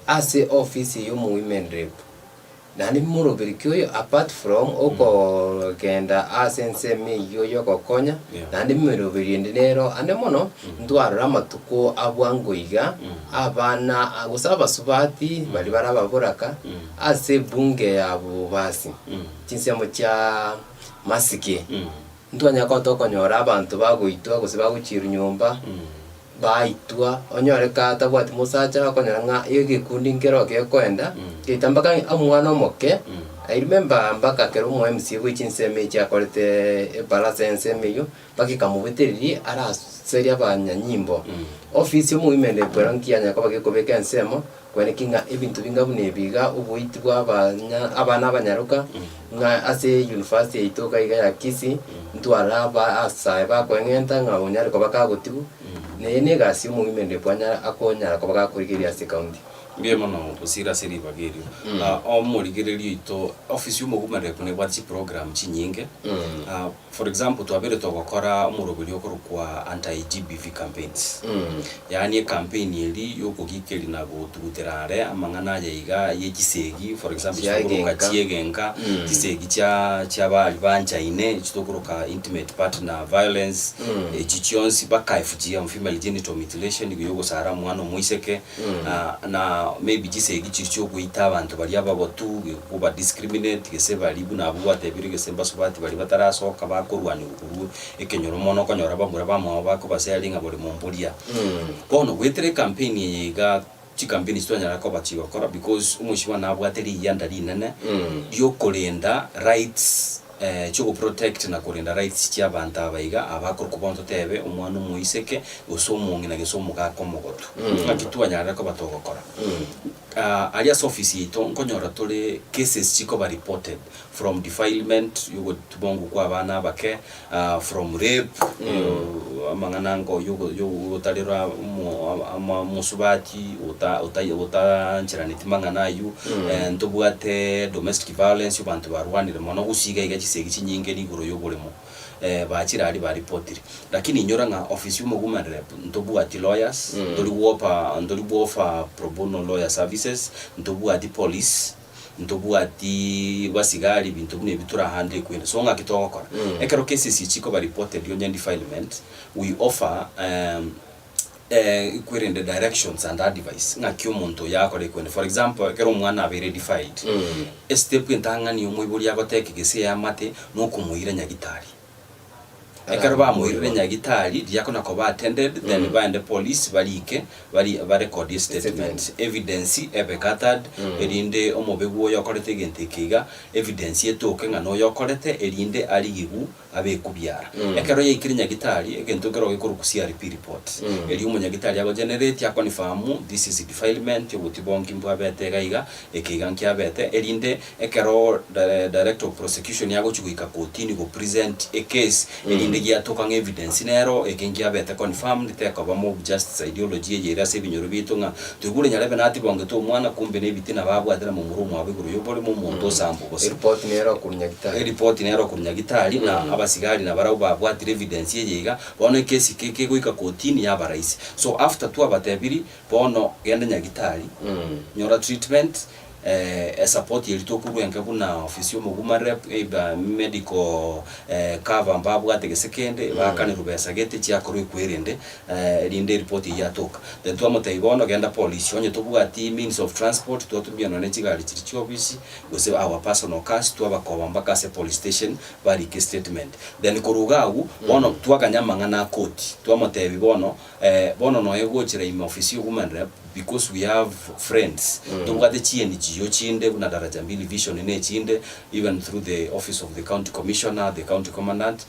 ase ofisi ya omo women rep, naende moroberi ki oyo apart from okogenda ase ensemo eywo ya ogokonya, Yeah. naende emeroberi ende nero ande mono, ntwarora amatuko a bwango iga, abana gose abasubati baria bare ababoraka, Ase ebunge ya Bobasi, chinsemo chia Masike, ntwanyare koba tokonyora abanto bagoitwa gose bagochierwa nyomba, baitwa, onyore ka tabwati mosacha okonyora ng'a egekundi nkero gekoenda, geita mpaka omwana omoke, I remember mpaka ekero omo MCA bwe chinsemo echi akorete ebarasa y'ensemo eywo, mpaka ekamobetereria araserie abanyanyimbo. Ofisi ya omoimeni ekero nki yanyara koba gekobeka ensemo, Kweneki ng'a ebinto binga buna ebi iga, oboiti bwa abanya abana abanyaroka, ng'a ase university yaito iga iga ya Kisii, ntwarore aba asae bakoeng'enta ng'a onyare koba kagotigwa, na eye na egasi ya omong'ina bwanyara akonyara koba gakorigereria ase ecounty. Mbuya mono gosira ase ribaga erio. Omorigereria oito, ofisi ya omogumereri nebwate chiprogram chinyinge. For example, twabeire togokora omoroberio okorokwa anti GBV campaigns. Yaani ecampaign eri yokogikeria na gotugutera are amang'ana aya iga ye chisegi, for example chitokoroka Chiaegenka. chiegenka, chisegi chia chiabari banchaine, chitokoroka intimate partner violence, echi chionsi mpaka FGM, female genital mutilation, igo yogosara omwana omoiseke, na maybe chisegi chiria chiogoita abanto baria abagotu, koba discriminate gese baria buna abwo gwatebire gese mbasubati baria batarasoka bakorwanigwa korwa ekenyoro mono okonyora bamura bamwabo bakobaseria ng'a bore momboria. Bono goetera ecampaign eye iga chicampaign echi twanyara koba chigokora because omosibwa nabwate riyanda rinene riokorenda rights. Chiogoprotect na korenda rights chiabanto aba iga abakorokwa bono totebe omwana omoiseke gose omong'ina gose omogaka omogotu. Ng'aki twanyarire koba togokora? Aria ase ofisi yaito nkonyora tore cases chikoba reported from defilement yogotibongwa kwa abana abake, from rape amang'ana ango yogotarera omosubati otaancheraneti mang'ana aywo, ntobwate domestic violence abanto barwanire mono gose iga iga chisegi chinyinge rigoro yoboremo bachire aria baripotire. Lakini inyora ng'a ofisi ya omowoman rep ntobwati lawyers, ntori gwopa ntori gwofa pro bono lawyer services, ntobwati police. Ntobwati basigari ebinto buna ebi torahandle ekwende. So ng'aki togokora? Ekero cases echi chikoba reported onye defilement, we offer ekwerende directions and advice ng'aki omonto oyo akore ekwende. For example, ekero omwana abeire defiled, estep entang'ani omoibori agotake gese eamate nokomoira nyagitari. Ekero bamoirire nyagitari, riria akona koba attended, then baende police barike, bari barecord estatement, evidence ebe gathered, erinde omobegwa oyo okorete egento eke iga, evidence etoke ng'a noyo okorete, erinde arigigwu abekwe biara. Ekero yaikire nyagitari, egento nkero gekorokwa CRP report, erio omonyagitari agogenerate aconfirm this is defilement, obotibongi mbwabete iga iga, eke iga nkiabete, erinde Ekero Director of Prosecution agochia goika kotini go present e case erinde giatoka ng'a evidence nero eke nkiabete confirmed tekoba mob justice ideology eye ere ase ebinyoro biaito ng'a toigure nyarebe natibongete omwana kumbe ne ebitina babwate na momura omwabo igoro yoboremo omonto osambwe gose. Eripoti nero okorwa nyagitari. Eripoti nero okorwa nyagitari na abasigari nabarabwo babwatire evidence eye iga bono ekesi ke kegoika kotini yaba rahisi. So after twabatebirie bono genda nyagitari nyora treatment Esapoti eria tokorua enke buna ofisi y'omoguma rep, either medical cover mbabwate gese kende, baakanirwe besa gete chiakorwa ekwerende erinde eripoti eyio yatoka. Then twamotebia bono genda polisi, onye tobwati means of transport twatumia nonye chigari chiria chia ofisi gose our personal cars twabakoba mpaka ase police station barike statement. Then korwa iga agwo bono twaganya amang'ana a koti, twamotebia bono Bono nonya gochera ime ofisi y'owoman rep because we have friends tobwate chi NGO chinde buna Daraja Mbili Vision na echinde even through the office of the county commissioner, the county commandant,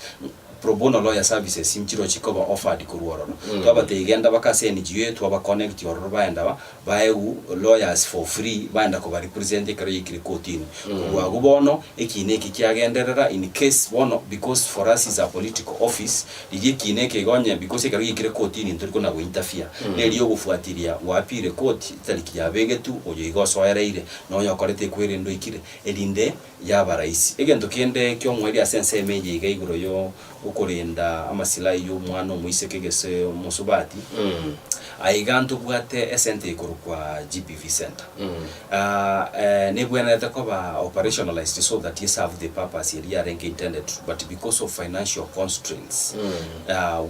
pro bono lawyer services nchiro chikoba offered korwa ororo. Twabatebia genda baka ase NGO eye twaba connect ororo baenda ba baegwe lawyers for free baenda koba represent ekero yaikire kotini. Korwa agwo bono ekiina eke kiagenderera in case bono because for us is a political office Rigia ekiina eke iga onye because ekero giaikire kotini ntori kona go interfere. Neri ogofuatiria gwapire koti etariki yabegetwe oyo iga osoereire na oyo okorete ekwerende oikire erinde yaba rahisi. Egento kende ki'omoerio ase ensemo eye iga igoro yo okorenda amasilahi y'omwana omoiseke gese omosubati, aiga ntobwate esente ekorokwa GBV center. Nebwenerete koba operationalized so that e serve the purpose eria yarenge intended but because of financial constraints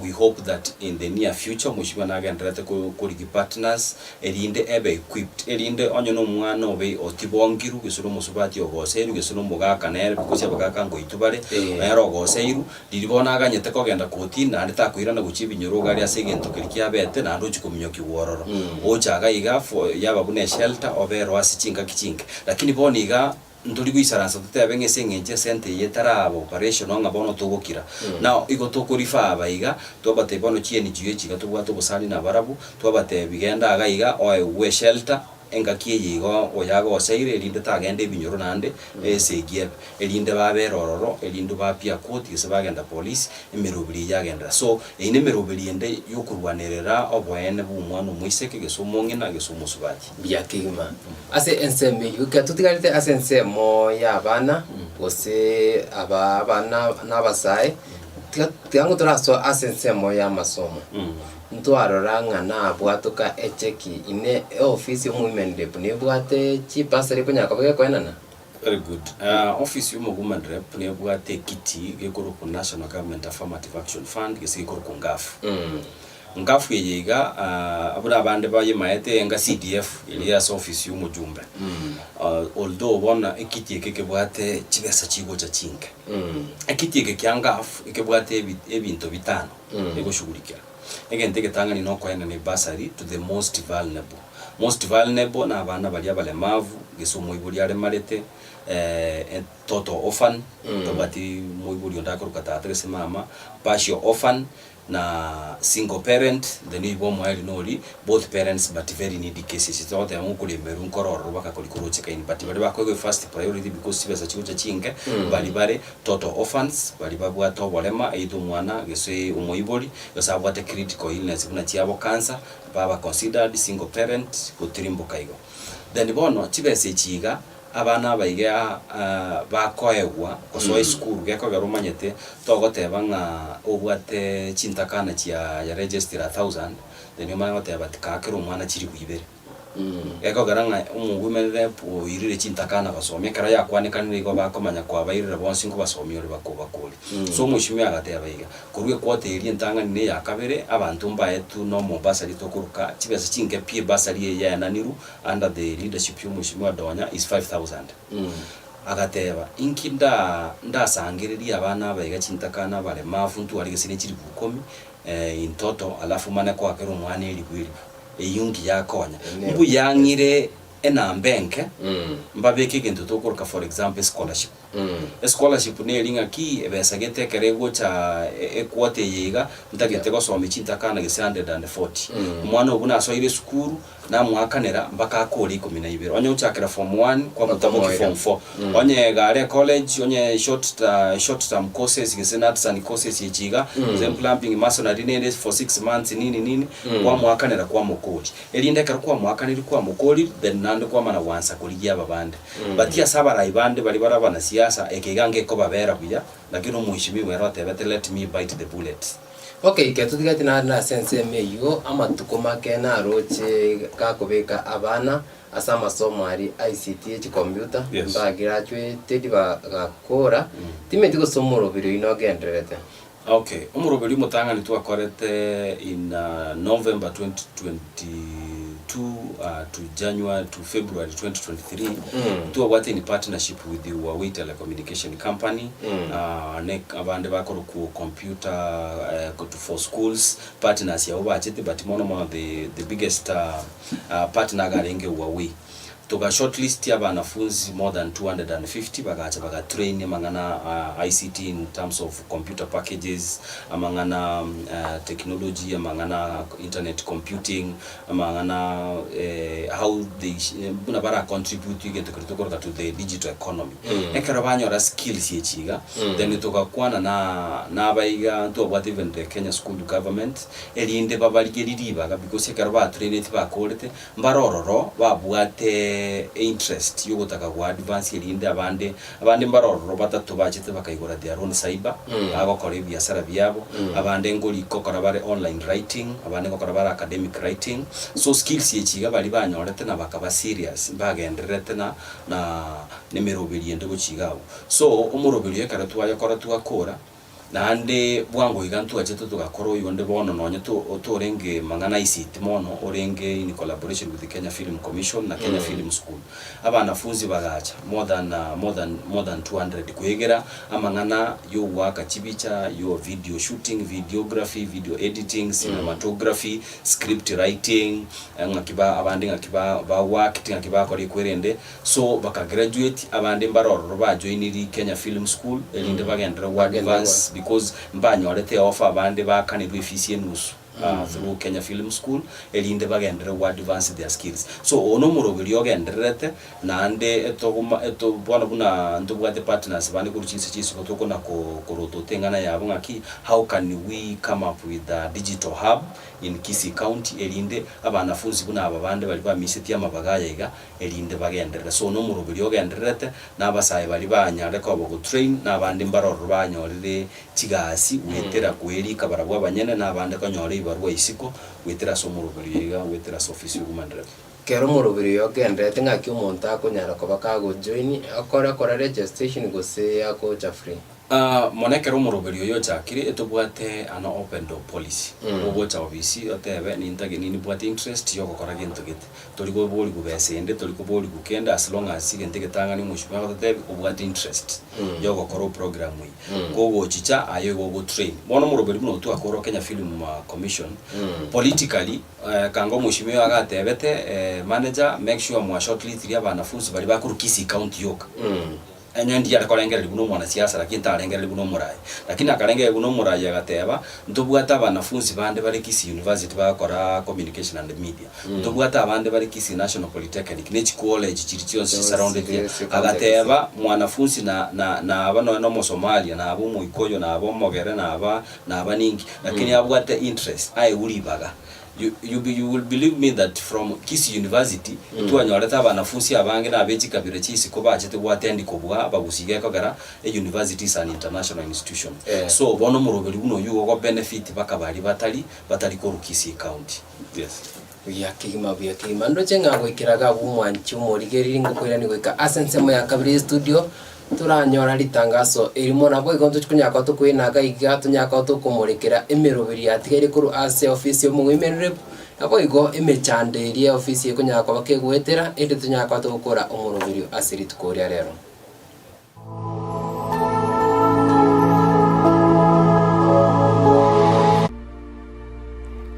we hope that in the near future omosibwa nagendererete korigia partners erinde ebe equipped erinde onye na omwana obe otibongirwe gose na omosubati ogoseirwe gose na omogaka nere because abagaka ngoitwa bare nere ogoseirwe riria bono aganyete kogenda kotini naende takoirana gochia ebinyoro iga aria ase egento keria kiabete naende ochia kominyokiwa ororo. Ocha iga iga for yaba buna eshelter obereo ase chingaki chinke. Lakini bono iga ntori goisaransa totebe ng'a ase eng'encho esenta eye etaraba operational ng'a bono togokira. Now igo toko refer aba iga, twabatebia bono chi NGO echi iga tobwate obosani nabarabwo, twabatebia genda iga iga oegwe eshelter, Engaki eye igo oyagoseire, erinde tagenda ebinyoro naende esegi ebe, erinde babere ororo, erinde bapia koti gose bagenda polisi, emeroberi eyio yagenderera. So, eyio nemeroberi ende yokorwanerera oboene bw'omwana omoiseke, gose omong'ina, gose omosubati. Mbuya kegima. Ase ensemo eyio, ekero totigarete ase ensemo y'abana, gose aba abana na abasae, tiga tiga ng'o torasoe ase ensemo y'amasomo. Ntwarora ng'a nabwatoka echeki ime eofisi y'omowomen rep nebwate chibasari ekonyara koba gekoenana. Very good. Office y'omowoman rep nebwate ekiti gekorokwa National Government Affirmative Action Fund gese gekorokwa NGAAF. NGAAF eye iga buna abande bayemaete enga CDF eria ase office y'omojumbe. Although bono ekiti eke kebwate chibesa chigocha chinke. Ekiti eke kia NGAAF ekebwate ebinto bitano. Egoshughulikera. Egento egetang'ani nokoenana ebasari to the most vulnerable. Most vulnerable na abana baria abalemavu, gese omoibori aremarete, Toto orphan, tabwati moibori onde akoruka tata gose mama, partial orphan, na single parent, then oibwe omoerio nori both parents but very needy cases, togoteba ng'a okoremerwa nkoro ororo baka kori korochekaine but baria bakoegwa efirst priority because chibesa chigocha chinke, baria bare total orphans, baria babwate oborema either omwana gose omoibori, gose abwate critical illness buna chiabo cancer, baba considered single parent gotirimboka igo. Then bono chibesa echi iga, abana aba iga bakoegwa gosoa esukuru gekogera omanyete togoteba ng'a obwate chintakana chia ya registire a thousand then omanye goteba tika kera omwana chiribu ibere. Gekogera ng'a omowomen rep oirire chintakana gosomia ekero yakwanekanire igo bakomanya kwabairire bonsi nkobasomia ore bakobakori. So omweshimiwa agateba iga, Korwa equota eria entang'ani na eya kabere, abanto mbaetwe nomobursary tokoruka chibesa chinke pi ebursary eye yaenanirwe under the leadership y'omweshimiwa Donya is 5000. Agateba, Inki nda ndasangererie abana aba iga chintakana abaremafu ntware gese ne chilifu ikomi in total alafu mane koa kera omwana elifu elifu. Eyio ngiya akonya. Mbuya ng'ire enamba enke mbabeke egento tokoroka for example escholarship. Escholarship neri ng'aki ebesa gete ekero egocha equota eye iga ntagete gosomia chintakana gese 140. Omwana obwo nasoire esukuru Namoakanera mpaka akore ikomi na ibere. Onye ochakera form one, kwamotabokia form four. Onye iga are college, onye short short term courses gese natsan courses echi iga, gose plumbing, masonry nere for 6 months nini nini, kwamoakanera kwamokoria. Erinde ekero kwamoakaneire kwamokorire, then naende kwamana gwansa korigia aba bande. But ase abarai bande baria bare abanasiasa, eke iga ngekobabera buya, lakini omweshimiwa ere otebete let me bite the bullet. Okay, ekero totigati nare ase ensemo eyio, amatuko make naroche gakobeka abana ase amasomo aria ICT ye chicomputer, Yes. mbagraduated bagakora, timanyeti gose omoroberi oyio nogendererete. Okay, omoroberi omotang'ani twakorete in November 2022 to January to February 2023, ntwabwate in partnership with the Huawei Telecommunication Company, ne abande bakorokwo computer for schools, partners abwo bachete but mono mono the the biggest partner iga arenge Huawei. Toga shortlist abanafunzi more than 250 bagacha baga train amang'ana a ICT in terms of computer packages, amang'ana technology, amang'ana internet computing, amang'ana how they buna bara contribute egento keria tokoroka to the digital economy. Ekero banyora skills echi iga, then togakwana na nabaiga ntwabwate even the Kenya school government, erinde babarigerie ribaga because ekero ba traineti bakorete, Mbare ororo babwate einterest yogotaka go advance erinde abande abande mbare ororo batato bachete bakaigora their own cyber bagokora ebiasara biabo, abande ngori gokora bare online writing, abande ngokora bare academic writing. So skills echi iga baria banyorete na bakaba serious mbagendererete na na nemeroberi ende gochia iga abwo. So omoroberi oyo ekero twayokora twakora. Naende bwango iga ntwachete togakora oyonde bono nonye to torenge mang'ana ICT mono orenge in collaboration with Kenya Film Commission na Kenya Film School. Abanafunzi bagacha more than more than more than 200 koegera amang'ana yogoaka chibicha, yo video shooting, videography, video editing, cinematography, script writing, ng'aki ba abande ng'aki ba bagoact, ng'aki bakora ekwerende. So baka graduate abande mbare ororo ba joiniri Kenya Film School erinde bagenderere go advance because mbanyorete eoffer abande baakanirwe efees enusu through Kenya Film School erinde bagenderere go advance their skills. So oyo nomoroberi ogendererete naende etogoma eto bono buna ntobwate partners bande korwa chinse chia isiko tokona ko korotota eng'ana yabo ng'aki how can we come up with a digital hub in Kisii County erinde abanafunzi buna aba bande baria bamisetie amabaga aya iga erinde bagenderere. So nomoroberi ogendererete, na abasae baria banyare koba gotrain, na abande mbare ororo banyorire chigasi goetera koerika barabwo abanyene, na abande konyora ebibarua isiko goetera ase omoroberi oyo iga, goetera ase ofisi ya woman rep. Kera omoroberi oyo ogendererete ng'aki omonto akonyara koba kagojoin, akore akore registration gose agocha free? Mono ekero omoroberi oyo ochakire, etobwate an open door policy. Ogocha ofisi otebe nintage ninibwate interest yogokora gento gete. Tori koborigwa besa ende, tori koborigwa kende as long as egento egetang'ani omosubao agototebi obwate interest yogokora oprogram eye. Kogochicha aye igo ogotrain. Bono omoroberi buna oyio twakora Kenya Film Commission, politically kanga omosubao agatebete manager make sure mwa shortlistiri abanafunsi baria bakorwa Kisii county yoka. Onye ndiare korengereria buna omwanasiasa, lakini tarengereria buna omoraai. Lakini akarengereria buna omoraai agateba, Ntobwate abanafunsi bande bare Kisii University bagokora Communication and Media, ntobwate abande bare Kisii National Polytechnic, ne chicollege chiria chionsi chisurrounded Agateba, mwanafunsi na na naba nonya na Omosomalia, naba Omoikoyo, naba Omogere, naba naba ninki, lakini abwate interest, aegwe ribaga. You, you, you will believe me that from Kisii University twanyorete abanafunsi abange na abe chikabira chia isiko bachete goattend kobua abagusii gekogera e university is an international institution. Eh. So bono omoroberi buna oyio igo ogo benefit baka baria batari batari korwa Kisii County. Yes. Buya kegima buya kegima ndoche ng'a goikera iga abwo omwanchi omorigereri ngokoirani goika ase ensemo ya kabere y'estudio Toranyora ritangaso erimo, naboigo ntochie konyara koba tokoenaga iga, tonyare koba tokomorekera emeroberi yatigaire korwa ase ofisi y'omong'ina rep, naboigo emechando eria ofisi ekonyara koba kegoetera, erinde tonyare koba togokora omoroberio ase rituko ria rero.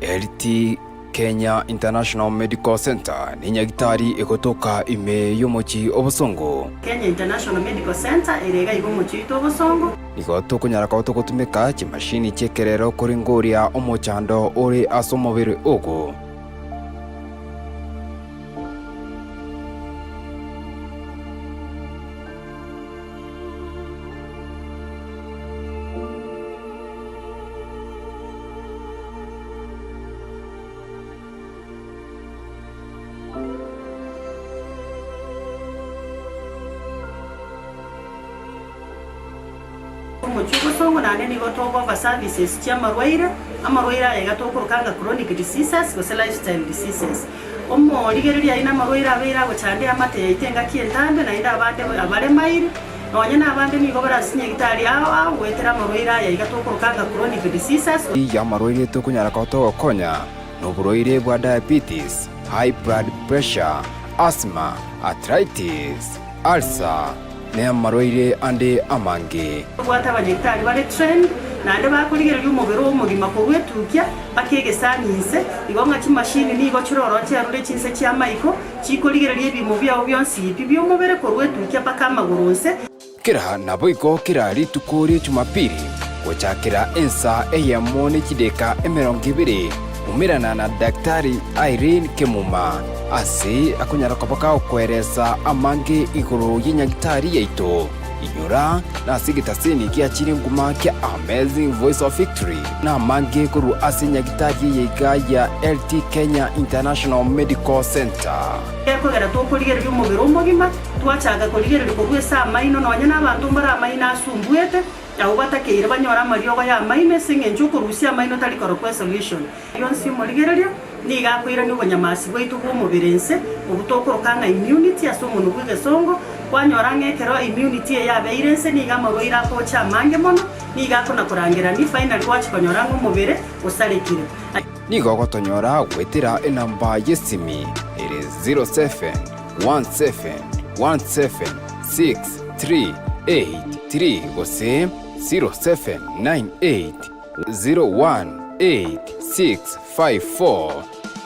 LT Kenya International Medical Centre nenyagitari egotoka ime y'omochie o Bosongo. Kenya International Medical Centre ere iga iga omochie oito o Bosongo. Nigo tokonyara koba togotumeka chimashini chi'ekerero koringoria omochando ore ase omobere ogo. Omochie obosongo naende nigo togofa services chi'amarwaire, amarwaire aya iga tokoroka ng'a chronic diseases gose lifestyle diseases. Omorigereria aye namarwaire abeire agochanda eamate yaito engaki entambe naende abande abaremaire, Nonya nabande nigo barasinye gitari ao ao goetera amarwaire aya iga tokoroka ng'a chronic diseases. Y'amarwaire tokonyara koba togokonya noborwaire bwa diabetes, high blood pressure, asthma, arthritis, ulcer, na amarwaire ande amange. Tobwate abanyagitari bare trained naende bakorigereria omobere omogima korwa etukia mpaka egesani inse, igo ng'a chimashini nigo chiroro chiarure chinse chi'amaiko, Chikorigereria ebiimo biao bionsi pi bi'omobere korwa etukia mpaka amagoro onse. Kera naboigo kera rituko ria Jumapili, gochakera ensa eyemo ne chideka 20, umerana na Daktari Irene Kemuma ase akonyara koba kagokoeresa amange igoro y'enyagitari yaito. Inyora nase egetaseni giachire nguma kia Amazing Voice of Victory namange korwa ase nyagitari eye iga ya LT Kenya International Medical Centre. Gekogera tokorigereria omobere omogima, twachaka korigereria korwa ase amaino, nonya nabanto mbare amaino asumbuete, abwo batakeire banyore amariogo y'amaino ase engencho okorusia amaino tari korokwa esolution. Yonsi omorigereria nigo akoirania obonyamasi bwaito bw'omobere inse, obwo tokoroka ng'a immunity ase omonwa bw'egesongo, kwanyora ng'a ekero immunity eye yabeire inse nigo amarwaire agocha amange mono, nigo akona-korangerania finally gwachia konyora ng'a omobere osarekire. Nigo ogotonyora goetera enamba y'esimi ere 0717176383 gose 0798 018654.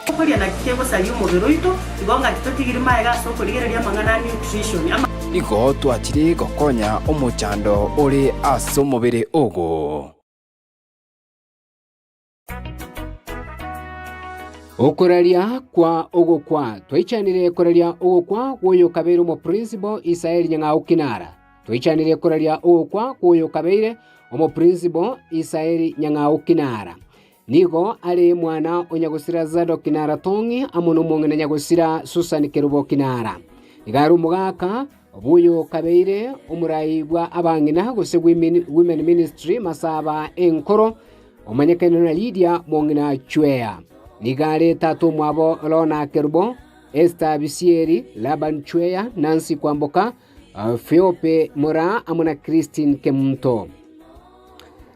Okoria naki kegosaria omobere oito, igo ng'a titotigiri maega ase okorigereria amang'ana a nutrition. Ama. Igo twachire gokonya omochando ore ase omobere ogo. Okoraria kwa ogokwa. Twaichanire koraria ogokwa kw'oyokabeire omoprinsibal Isaeli Nyang'au Kinara. Twaichanire koraria ogokwa kw'oyokabeire omoprinsibal Isaeli Nyang'au Kinara. Nigo are mwana o nyagosira Zadok Kinara Tong'i amo nomong'ina nyagosira Susan Kerubo Kinara. Nigo are omogaka bw'oyokabeire omorai bwa abang'ina gose women, women ministry Masaba Enkoro omanyekene na Lydia mong'ina Chwea. Nigo are tata omwabo Lona Kerubo, Esther Bisieri, Laban Chwea, Nancy Kwamboka, Pheope Moraa amo na Christine Kemunto.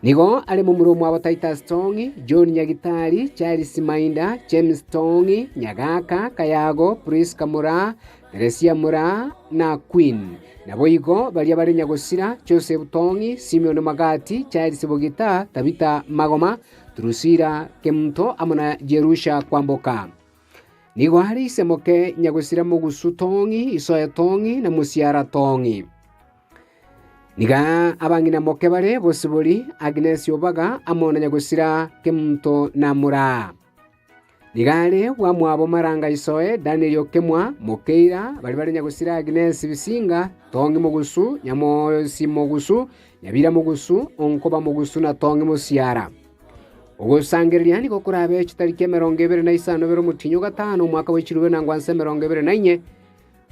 Nigo are momura omwabo Titus Tong'i, John Nyagitari, Charles Mainda, James Tong'i, Nyagaka, Kayago, Prisca Moraa, Teresia Moraa, na Queen. Naboigo baria bare nyagosira, Joseph Tong'i, Simeon Magati, Charles Bogita, Tabitha Magoma, Drusilla Kemunto amo na Jerusha Kwamboka. Nigo are ise moke nyagosira mogusu Tong'i, isoe Tong'i, na mosiara Tong'i. Niga abang'ina moke bare bosibori, Agnes Obaga amo na nyagosira Kemunto na Moraa. Niga are bwamwabo Maranga Isoe, Daniel Okemwa, Mokeira, baria bare nyagosira Agnes Bisinga, Tong'i Mogusu, Nyamosi Mogusu, Nyabira Mogusu, Onkoba Mogusu na Tong'i Mosiara. Ogosangereria nigo korabe chitariki 25 bere omotienyi o gatano omwaka bwe chirube na ngwansa 24,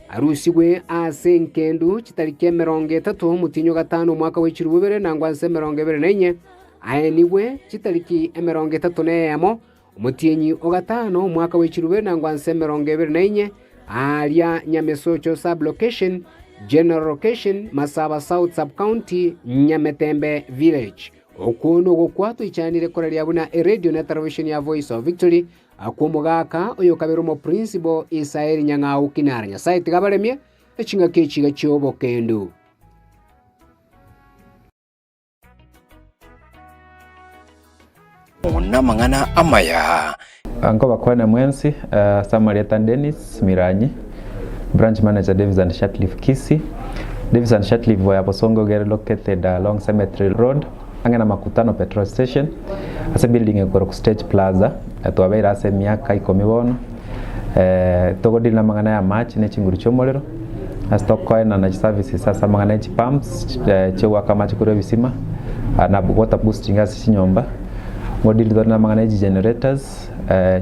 Arusigwe ase engendu chitariki 30 omotienyi o gatano omwaka bwe chilifu ibere na ngwansa 24, aenigwe chitariki 31 omotienyi o gatano omwaka bwe chilifu ibere na ngwansa 24, aaria Nyamesocho Sub-location, General Location, Masaba South Sub-county, Nyametembe Village. Okwo nogokwa toichanire koraria buna eredio na etelevisheni ya Voice of Victory Akwo omogaka oyokabere omoprinsibal Isaeli Nyang'au Kinara Nyasae tiga abaremie eching'aki echiga chi'obokendu. Namang'ana amaya. Nkobakwana mwensi ase amarieta Dennis Miranyi, Branch Manager Davis and Shatliff Kisii. Davis and Shatliff ya Bosongo iga ere located along Cemetery Road ang'e na Makutano Petrol Station ase building ekorokwa Stage Plaza. Twabeire ase emiaka ikomi bono, togodeal na amang'ana ya amache ne chinguru chia omorero, ase tokoenana chiservices ase amang'ana ya chipumps chiogoaka amache korwa ebisima, na water boosting ase chinyomba. Ngodeal tore na amang'ana ya chigenerators,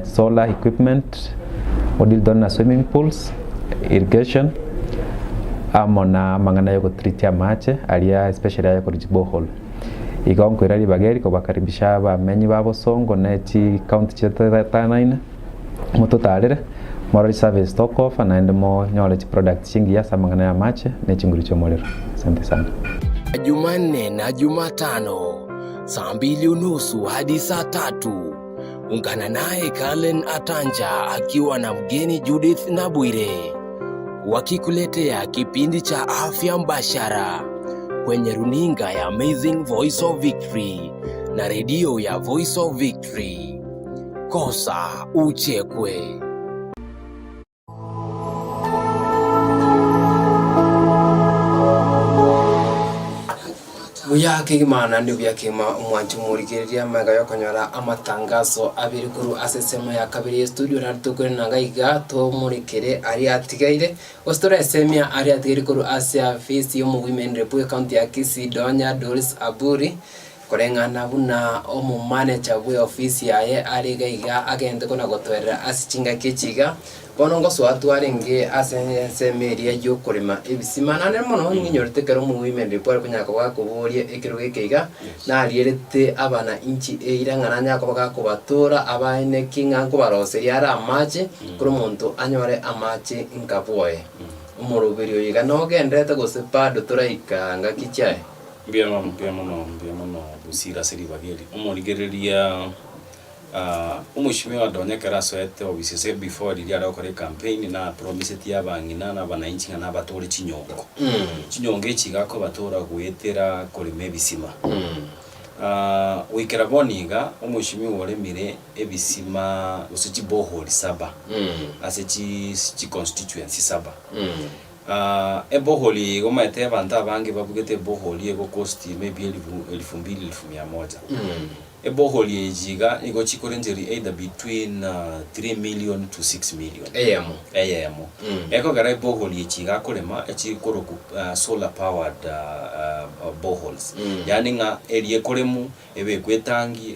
solar equipment, ngodeal tore na swimming pools, irrigation, amo na amang'ana ya ogotreat amache aria especially aya korwa chiborehole. Igo nkoira ribaga eri kobakaribisha abamenyi ba Bosongo ne chicounty chietanaine, mototarere, morore chiservice tokooffer naende monyore chiproducts chingiya ase amang'ana ya amache ne chinguru chi'omorero. Asante sana. Jumanne na Jumatano saa mbili unusu hadi saa tatu. Ungana naye Kalen Atanja akiwa na mgeni Judith Nabwire wakikuletea kipindi cha afya mbashara kwenye runinga ya Amazing Voice of Victory na redio ya Voice of Victory. Kosa uchekwe. Buya kegima naende buya kegima omwanchi omorigereria amaiga yokonyora amatangaso abere korwa ase ensemo ya kabere ye studio naende tokoirana iga iga tomorekere aria atigaire gose toresemia aria atigaire korwa ase afisi ya omowomen rep ecounty ya Kisii Donya Doris Aburi Koreng'ana buna omomanecha bw'eofisi yaye are iga iga agente kona-gotoerera ase chingaki echi iga, bono ngosoa twarenge ase ensemo eria y'okorema ebisima. Naende mono ng'inyorete ekero omoimereri kware konyara koba gakoboria ekerogo eke iga, narierete abana inchi eira ng'a nanyare koba gakobatora abaene ki ng'a nkobaroseria are amache, kera omonto anyore amache nka bwoye. Omoroberio oyo iga nogendererete gose bado toraika ngaki chiaye? Mbuya mono, mbuya mono, mbuya mono Bosire ase ribaga eri. Omorigereria omweshimiwa Donya ekero asoete obisi ase before riria are gokora ecampaign na promisetie abang'ina na abananchi ng'a nabatore chinyongo. Chinyongo echi iga akobatora goetera korema ebisima. Goikera bono iga, omweshimiwa oremire ebisima gose chiborehole saba ase chi chiconstituency saba. Eboholi eye igo omanyete abanto abange babugete eboholi egokosti maybe elifu elifu mbili elifu mia moja. Eboholi echi iga nigo chikorengeria either between 3 million to 6 million. Eyemo. Eyemo. Ekogera eboholi echi iga akorema echikorokwa solar powered boreholes. Yaani ng'a eria ekoremwa Ebekwe etangi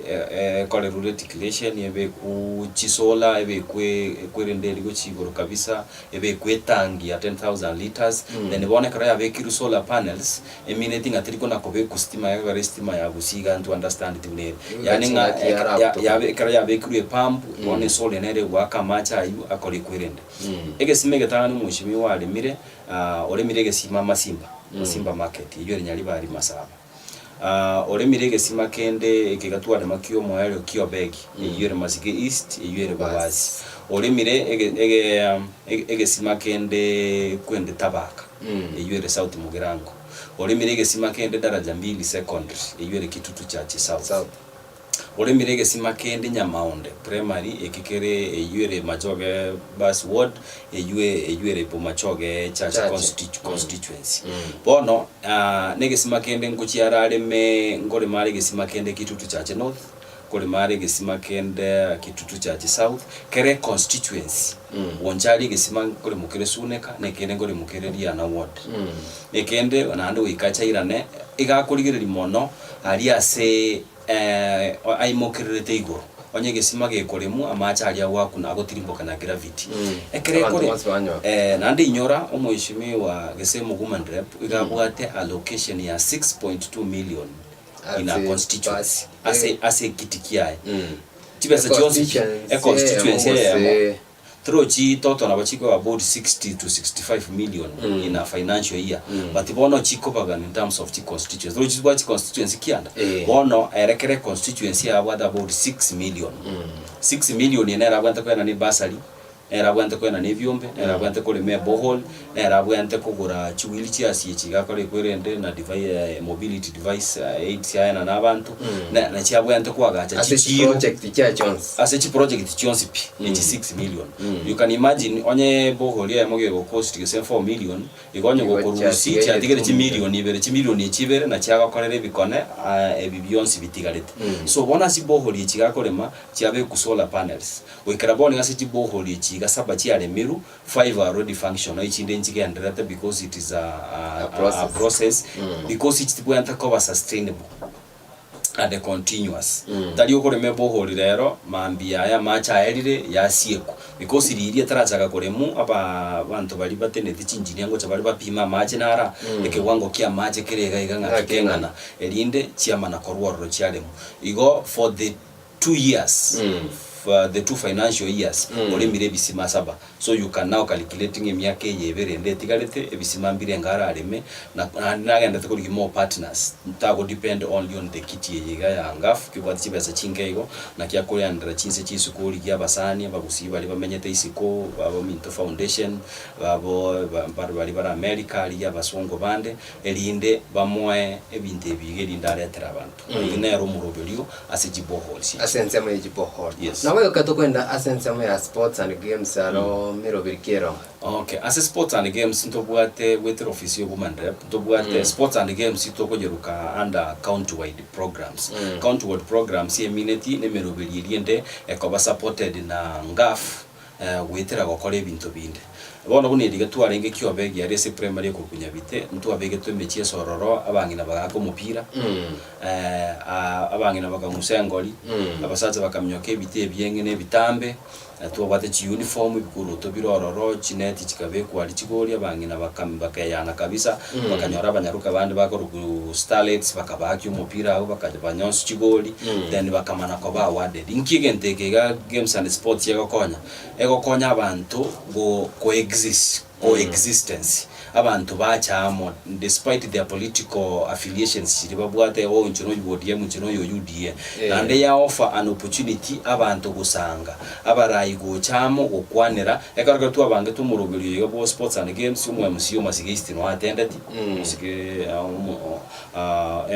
ekorerwe reticulation, ebekwe chisolar, ebekwe ekwerende eria gochia igoro kabisa, ebekwe etangi ya 10,000 litres, then bono ekero yabekirwe solar panels, emineti ng'a teri kona kobekwa stima ekero estima ya gusii iga nto understand ti buna ere. Yaani ng'a Chingaki yarabutoka. yabe ekero yabekirwe epump, bono esolar nere egoaka amache aywo akore ekwerende. Egesima egetang'ani omweshimiwa aremire, oremire egesima Masimba, Masimba market, eywo ere Nyaribari Masaba. Oremire egesima kende eke gatwarema ki'omoerio ki'Obegi, eyio ere Masige East, eyio ere Bobasi. Oremire ege ege egesima kende kwende Tabaka, eyio ere South Mugirango. Oremire egesima kende Daraja Mbili Secondary, eyio ere Kitutu Church South. Oremire egesima kende Nyamaonde Primary, eke kere eyio ere Machoge Bus Ward, eyio eyio ere Bomachoge Church Church. Constitu Constituency. Bono negesima kende ngochia arareme nkorema are egesima kende Kitutu Church North, nkorema are egesima kende Kitutu Church South, kere econstituency, goncha aria egesima nkoremo kere Suneka, na ekende nkoremo kere Riana Ward. Ekende naende goika achairane, iga akorigereria mono aria ase aimokererete igoro, onye egesima gekoremwa, amache aria agwakuna agotirimboka na gravity. Ekero Abanto ekore bonsi banywa. naende inyora omweshimiwa gese Woman Rep iga abwate allocation ya 6.2 million in a Ase constituency, basi, ase eh. ase ekiti kiaye. Chibesa chionsi pi, Econstituency econstituency eyemo eyemo. gose Torochi toto nabo chikoba about 60 to 65 million in a financial year but bono chikobagana in terms of chi constituency torochi chibwate chi constituency kianda Eh. bono ere kera econstituency yabwate about 6 million 6 million eye nere abwate koena ne bursary nere abwate koena ne ebiombe nere abwate korema eborehole nere abwate kogora chi wheelchairs echi iga akore ekwerende na devi mobility device aids aena na abanto na nachi abwate koagacha Ase chichiro chiproject chia chionsi. ase chiproject chionsi pi echi 6 million. You can imagine onye borehole eyemo gegocost gese 4 million, igo onye Igo gokorusia chiatigaire chiatigere 2 chimilion ibere, chimilion echi ibere nachi agokorera ebikone ebi bionsi bitigarete. So bono ase chiborehole echi iga akorema, chiabekwa solar panels. Goikera bono iga ase chiborehole echi iga saba chiaremirwe, five are already functional, echinde nchigendererete because it is a, a, A process. a process because chitibwenerete koba sustainable. and continuous. Tari okorema ebohori rero, mambia aya amache aerire, yasiekwa. Because riria etarachaka koremwa, aba abanto baria bateneneti chingineer ngocha bare bapime amache nara, ekewango kia amache kere iga iga ng'aki Ng'aki keng'ana, erinde chiamana korwa ororo chiaremwa. Igo for the two years, for the two financial years, oremire ebisima saba. So you can now calculate ng'a emiaka eye ebere ende etigarete, ebisima mbire enga arareme, na naende nagenderete korigia more partners, ntago depend only on the kiti eye iga ya ngaf, kebwate chibesa chinke igo, naki akoenderera chinse chia isiko origie abasani, abagusii baria bamenyete isiko, babo Minto Foundation, babo ba baria bare America, arigie abasongo bande, erinde bamoe ebinto ebi iga erinde aretere abanto. Oyio nere omoroberio ase chiboreholes echi. Ase ensemo ye chibohole. Yes. Nabo igo ekero tokoenda ase ensemo ya sports and games aro meroberi ki ero? Okay, ase sports and games ntobwate goetera ofisi ya woman rep, ntobwate sports and games tokonyeruka under county wide programs. County wide programs emineti na emeroberi eria ende ekoba supported na ngaf goetera gokora ebinto binde. Bono buna eriga twarenge kiobe egiare ase primary ekorokwa Nyabite, ntwabegetwe emechieso ororo, abang'ina bagaaka omopira, abang'ina bakang'usa engori, abasacha bakaminyoka ebite ebieng'e na ebitambe, twabwate chiuniform, ebikoroto bire ororo, chineti chikabekwa aria chigori, abang'ina bakam bakeyana kabisa, bakanyora abanyaroka bande bakorokwa starlets, bakabaakia omopira abwo bakabanyonsi chigori, then bakamana koba awarded. Inki egento eke iga games and sports egokonya? Egokonya abanto go coexist, coexistence, abanto bacha amo despite their political affiliations chiria babwate oh inche noyo ODM inche noyo UDA. Naende ya offer an opportunity abanto gosanga, abarai gocha amo gokwanera, ekero ekero twabangete omoroberio oyo iga bwa sports and games, omo MCA o Masige East noyo atendeti, Masige omo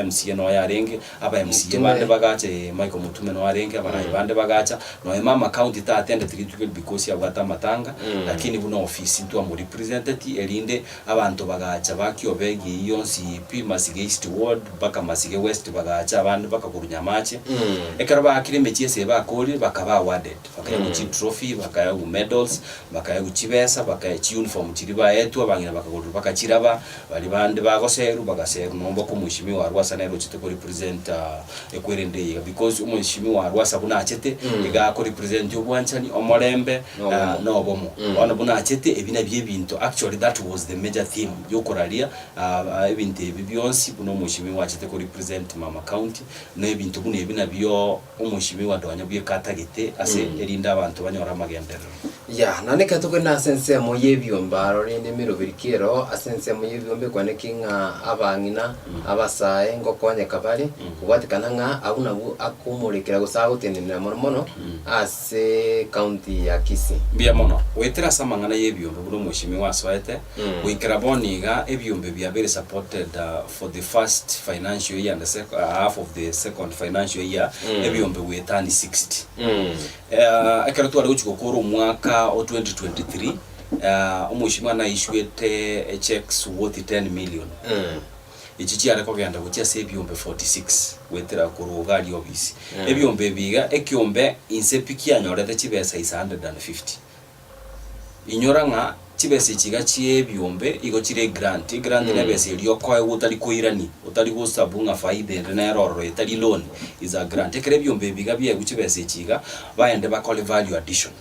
MCA noyo arenge, Aba MCA bande bagacha ee Michael Mutume noyo arenge, abarai bande bagacha, nonya mama county tatendeti rituko eri because abwate amatanga, lakini buna ofisi ntwamorepresenteti erinde abanto bagacha ba Kiobegi eyio yonsi pi Masige East ward mpaka Masige West bagacha abande mpaka korwa Nyamache. Ekero baakire emechieso eye bakorire bakaba awarded, bakaegwa chitrophy, bakaegwa medals, bakaegwa chibesa, bakae chiuniform chiria baetwe abang'ina bakagorerwa bakachiraba. Baria bande bagoserwa, bagaserwa nonya mpaka omweshimiwa Arwasa nere ochete ko represent ekwerende eye iga because omweshimiwa Arwasa buna achete, iga ako represent obwanchani, omorembe, na obomo. Bono buna achete, ebi nabio ebinto. Ebinto actually that was the major theme yokoraria ebinto ebi bionsi buna omweshimiwa achete ko represent mama county na ebinto buna ebi nabio omweshimiwa Donya bweka atagete ase erinde abanto banyore amagenderero. Ya, naende ekero tokogenda ase ensemo y'ebiombe aro rende emeroberi ki ero ase ensemo y'ebiombe ekwaneki ng'a abang'ina, abasae ngokonyeka bare, kobwatekana ng'a abwo nabwo akomorekera gose agotenenera mono mono ase county ya Kisii. Mbuya mono. Goetera ase amang'ana y'ebiombe buna omweshimiwa asoete, goikera bono iga ebiombe biabeire supported for the first financial year and the sec half of the second financial year, ebiombe goetani 60. Ekero tware gochia gokora omwaka o 2023, omweshimiwa naissuete cheques worth 10 million. Echi chiare kogenda gochia ase ebiombe 46 goetera korwa iga aria ofisi. Ebiombe ebi iga, ekiombe inse pi kianyorete chibesa is 150. Inyora ng'a chibesa echi iga chi'ebiombe igo chire egrant. Egrant nebesa eria okoegwa otari koirania, otari gosabu ng'a faida ende nere ororo etari loan, is a grant. Ekero ebiombe ebi iga biaegwa chibesa echi iga, baende bakore value addition.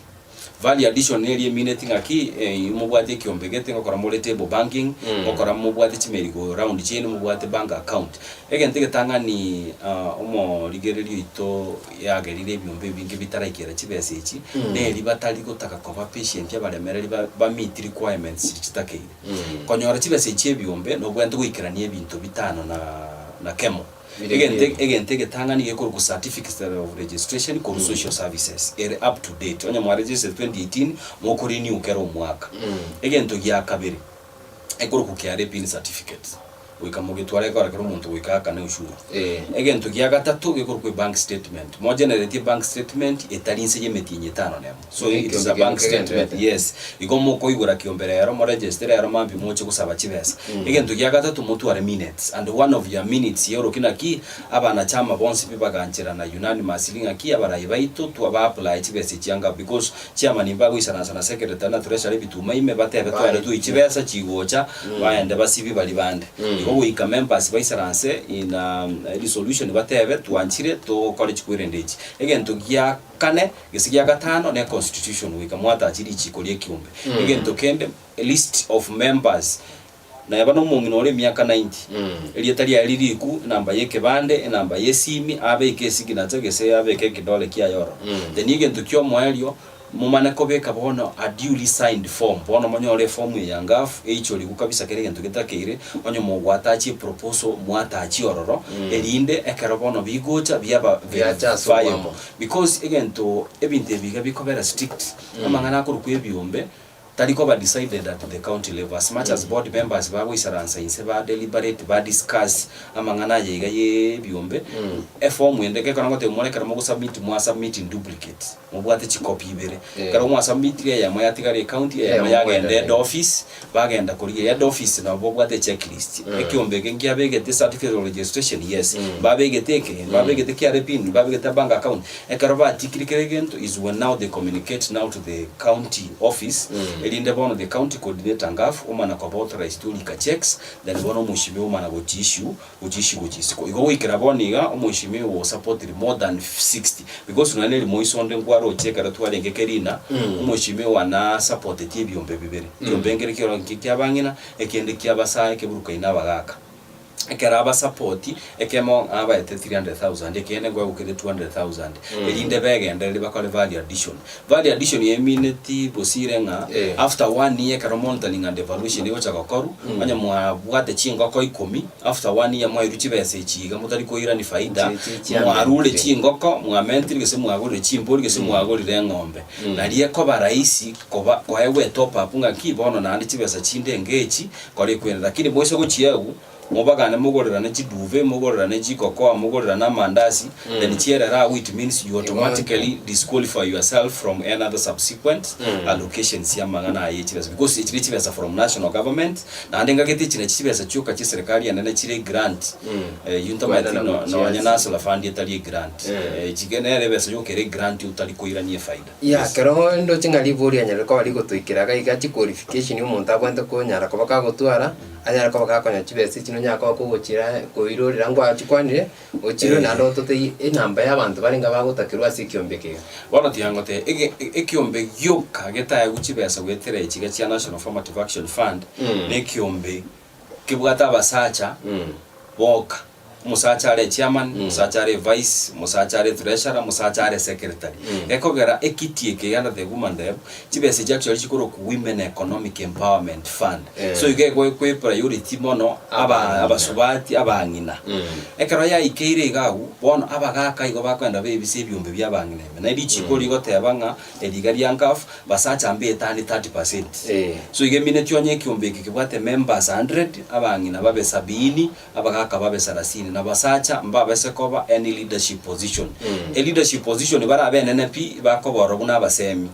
Value addition neria emineti ng'aki mobwate ekiombe gete ngokora more table banking, ngokora mobwate chimerry go round chiaino mobwate bank account. Egento egetang'ani omorigereria oito yagerire ebiombe ebinge bitaraikera chibesa echi, neri batari gotaka koba patient abaremereri ba ba meet requirements chiria chitakeire. Konyora chibesa echi ebiombe nobwenerete goikerania ebinto bitano na na kemo. Egento egento egetang'ani gekorokwa certificate of registration korwa social services ere up to date. Onye mwa registered 2018 moko renew kera omwaka. Egento gia kabere ekorokwa KRA pin certificate goika mogetware ekero kera omonto goika aakane ushuru. Egento gia gatato gekorokwa ebank statement mo generate ebank statement etari inse ya emetienyi etano nemo. So it is a bank statement yes. Igo mokoigora kiombe rero moregister rero mambia moche gosaba chibesa. Egento gia gatato motware minutes and one of your minutes yoroki naki abanachama bonsi pi bagancherana unanimously ng'aki abarai baito twa ba apply chibesa echi anga because chairman mbagoisaransa na secretary na treasurer ebituma ime batebe tware toi chibesa chigocha baende basibi baria bande. Igo goika members baisaranse in a resolution batebe twanchire tokore chikwerende echi. Egento gia Kane, gese gia gatano ne constitution goika mwatache richiko ri'ekiombe. Egento kende a list of members neba nomong'ina ore emiaka 90 erieta riaye ririku, enamba y'ekebande, enamba y'esimi, abeke esignature gese abeke ekidole kiaye ororo. Then egento ki'omoerio momane kobeka bono a duly signed form, bono monyore eform eye ya ngafu eichorigwe kabisa kera egento getakeire, onye mogwatachia eproposal mwatachia ororo, erinde ekero bono bigocha biaba Biacha ase verifiable. obwamo. Because egento ebinto ebi iga bikobera strict, amang'ana akorokwa ebiombe, tari koba decided at the county level as much as board members bagoisaransa inse ba deliberate, ba discuss amang'ana aya iga ye ebiombe, eform ende gekero ngotebia more ekero mogosubmit mwasubmit in duplicate, mobwate chicopy ibere. Ekero mwasubmitire eyemo yatigara ecounty, eyemo Eyemo yagenda mwenda head office, Bagenda korigia head office nabo babwate checklist. Ekiombe eke nkiabegete certificate of registration? Yes. Mbabegete eke? Mbabegete KRA pin? Mbabegete bank account? Ekero batikire kera egento is when now they communicate now to the county office erinde bono the county coordinator ngafu omana koba authorized orika checks then bono omoshimiwa omana gochi issue gochi issue gochi isiko. Igo goikera bono iga omoshimiwa osupportire more than 60 because nonya ne rimoiso onde nkwaroche ekero twarenge Kerina omoshimiwa nasupporteti ebiombe bibere. Ekiombe nkere kioro nki kiabang'ina ekende kiabasae keburukaine abagaka. Ekero abasapoti ekemo ng'a abaete 300,000 ekende nkoegokere 200,000 erinde begendererie bakore value addition. Value addition emineti bosire ng'a after one year ekero monitoring and evaluation egocha gokorwa, onye mwabwate chingoko ikomi, after one year mwairwe chibesa echi iga motari koirani faida, mwarure chingoko, mwamentire gose mwagorire chimbori gose mwagorire eng'ombe. Nario ekoba rahisi koba koegwa etop up ng'aki bono naende chibesa chinde engechi kore ekwende. Lakini moise gochiegwa, mobagane mogorerane chiduve, mogorerane chikokoa, mogorerane amandasi, then chierere agwo it means you automatically disqualify yourself from any other subsequent allocations y'amang'ana aya ye chibesa because echi ne chibesa from national government, naende ngagete echi nachi chibesa chioka chie serikali enene chire egrant, eyio ntomanyeti Kwendana no- gochia nonye ase. na hustler fund etari egrant, echi nere ebesa yoka ere egrant otari koirania efaida. Ya, ekero ndoche ng'a ribori rianyarire koba rigotoikera iga iga chiqualification omonto abwenerete konyara koba kagotwara, anyare koba gakonya chibesa echi. onyare koba kogochira koirorera ngwachikwanire, ochirwe naende ototebie enamba ya abanto barenge bagotakerwa ase ekiombe eke iga. Bono tiga ngotebie, ege ekiombe gioka getaegwe chibesa goetera echi iga chia National Affirmative Action Fund, na ekiombe kebwate abasacha boka. Omosacha are chairman, omosacha are vice, omosacha are treasurer, omosacha are secretary. Gekogera ekiti eke iga under the woman rep, chibesa echi actually chikorokwa Women Economic Empowerment Fund. So iga egwe priority mono aba abasubati abang'ina. Ekero yaikeire iga agwo, bono abagaka igo bakoenda baebisa ebiombe bia abang'ina ime. Naende richiko rigoteba ng'a eri iga ria NGAAF, basacha mbaetanie 30%. So iga emineti onye ekiombe eke kebwate members 100, abang'ina babe sabini, Abagaaka babe sarasini, na abasacha mbabase koba any leadership position. E leadership position barabe enene pi, bakoborwa buna abasemi.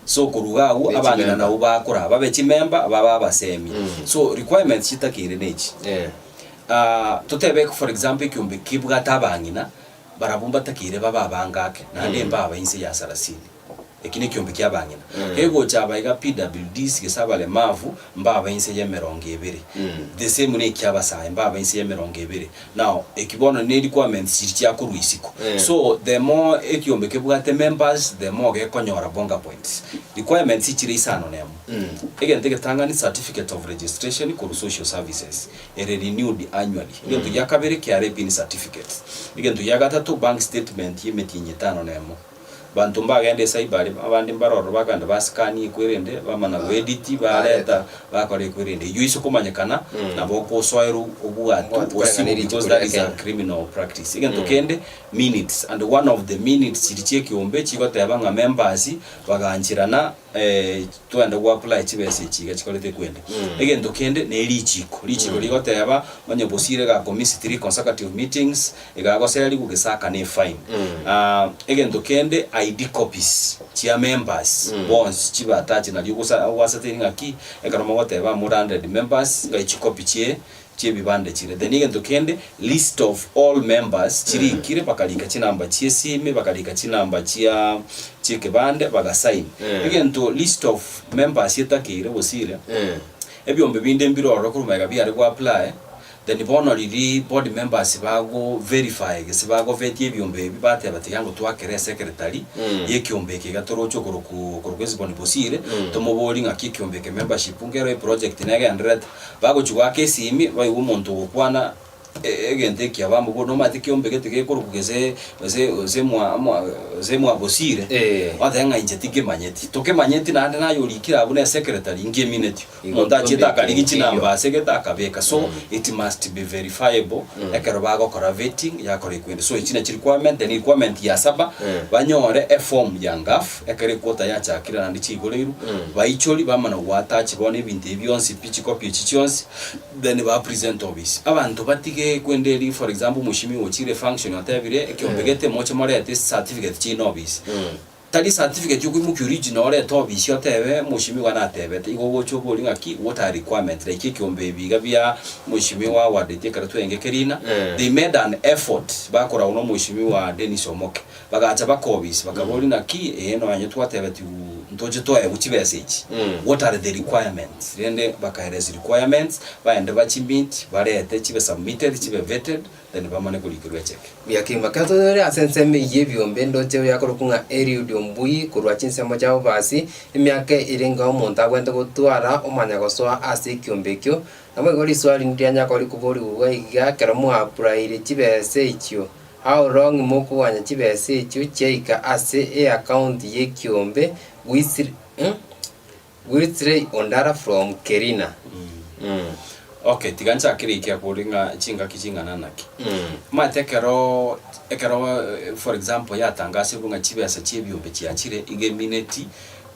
So koruga agwo Ne abang'ina chimember. nabwo bakora, babe chimember, babe abasemi. So requirements chitakeire nechi. Ah, totebe for example ekiombe kebwate abang'ina, barabwo mbatakeire babe abange ake, naende mbabe inse ya sarasini. Eki nekiombe ki'abang'ina. Kegocha aba iga PWDs gese abaremavu mbabe inse y'emerongo ebere. The same neki'abasae mbabe inse y'emerongo ebere. Now eki bono ne requirements chiria chiakorwa isiko. So the more ekiombe kebwate members the more gekonyora bonga points. Requirements chire isano nemo. Egento egetang'ani certificate of registration korwa social services ere renewed annually. Egento gia kabere KRA pin certificate. Egento gia gatato bank statement y'emetienyi etano nemo. Banto mbagende esaibari, abande mbare ororo bakagenda basikanie ekwerende, bamana goedit, bareta, bakora ekwerende. Eyio ase komanyekana, nabo okosoerwa obwatu Obwatu osibu koreng'ana ne because richiko that ria is a Kenya. criminal practice. Egento kende, minutes, and one of the minutes chiria chia ekeombe chigoteba ng'a members bagancherana twende go apply chibesa echi iga chikorete ekwende. Egento kende ne richiko, richiko rigoteba onye bosire gakomiss three consecutive meetings, Iga agoserigwa gese akane efine. Egento kende ID copies chia members bonsi chibe attached nario ogosa ogwasatiri ng'aki ekero mogoteba more 100 members ngai chicopy chie chiebibande chire. Then egento kende list of all members chirikire bakarika chinamba chie esimi bakarika chinamba chia chiekebande bagasign. Egento list of members etakeire gose ire ebiombe binde mbire ororo korwa magega biare go apply. Then bono riria board members bago verify gese bago vet ebiombe ebi bateba tiga ngo twakere secretary ye ekiombe eke iga toroche okorokwa okorokwa Hesbon Bosire tomobori ng'aki ekiombe eke membership nkero eproject negendererete. Bagochi goaka esimi baigwe omonto ogokwana egento ekiya bamobori nomanyete ekiombe gete gekorokwa gese gose gose mwa mwa gose mwa Bosire bateba ng'a inche tinkemanyeti. Tokemanyeti naende naye orikire abwo ne secretary nkemineti. Omonto achiete akarigia chinamba ase egete akabeka so it must be verifiable ekero bagokora vetting yakora ekwende so echi nachi requirement then requirement ya saba banyore eform ya NGAAF ekero equota yachakire naende chiigoreirwe baichori bamana goattach bono ebinto ebi bionsi pi chicopy echi chionsi then ba present office. Abanto batige kwende eri for example omoshimiwa ochire efunction otebire ekiombe gete moche morete certificate chiino office. Tari certificate yokoimokia original orete obisi otebe mweshimiwa natebete igo ogocha oborie ng'aki what are requirements like ekiombe ebi iga bia mweshimiwa Howard ekero twenge Kerina they made an effort bakoragwa na omweshimiwa Dennis Omoke bagacha baka obisi bakaboria naki ee nonye twatebetiwu ntoche toegwe chibesa echi what are the requirements rende bakaeresa requirements baende bachimeet barete chibe submitted chibe vetted Then bamane korikerwa echeke. Buya kegima ekero tore ase ensemo eyio y'ebiombe ndoche oyakorokwa ng'a Eliud Ombui korwa chinsemo chia Bobasi, emiaka ere enga omonto agwenerete gotwara omanya gosoa ase ekiombe ekio. Naboigo riswali ndianya korikoboriwa iga ekero mwaapuraire chibesa echio, how long mokoganya chibesa echio chiaika ase eaccount y'ekiombe Wisri Wilsley Ondara from Kerina. Okay, tiga nchakere ekia kore ng'a chingaki ching'ana naki. Omanyete ekero ekero for example yatangasirwe ng'a chibesa chia ebiombe chiachire iga emineti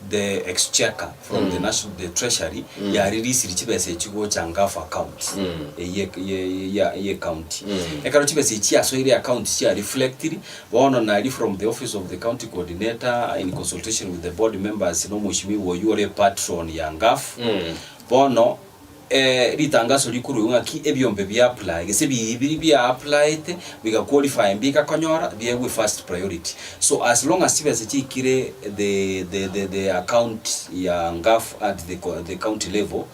the exchequer from the national the treasury yareleasiri chibesa echi gocha NGAAF account eye ye ye ecounty. Ekero chibesa echi chiasoire account chia reflectiri Bono naria from the office of the county coordinator in consultation with the board members na omweshimiwa oyio ore patron ya NGAAF, bono. Ritangaso rikorwa ng'aki ebiombe bia apply gese biiri bia applyete biga qualify mbigakonyora biegwe first priority. So as long as chibesa chiikire the the the the account ya ngaf at the the county level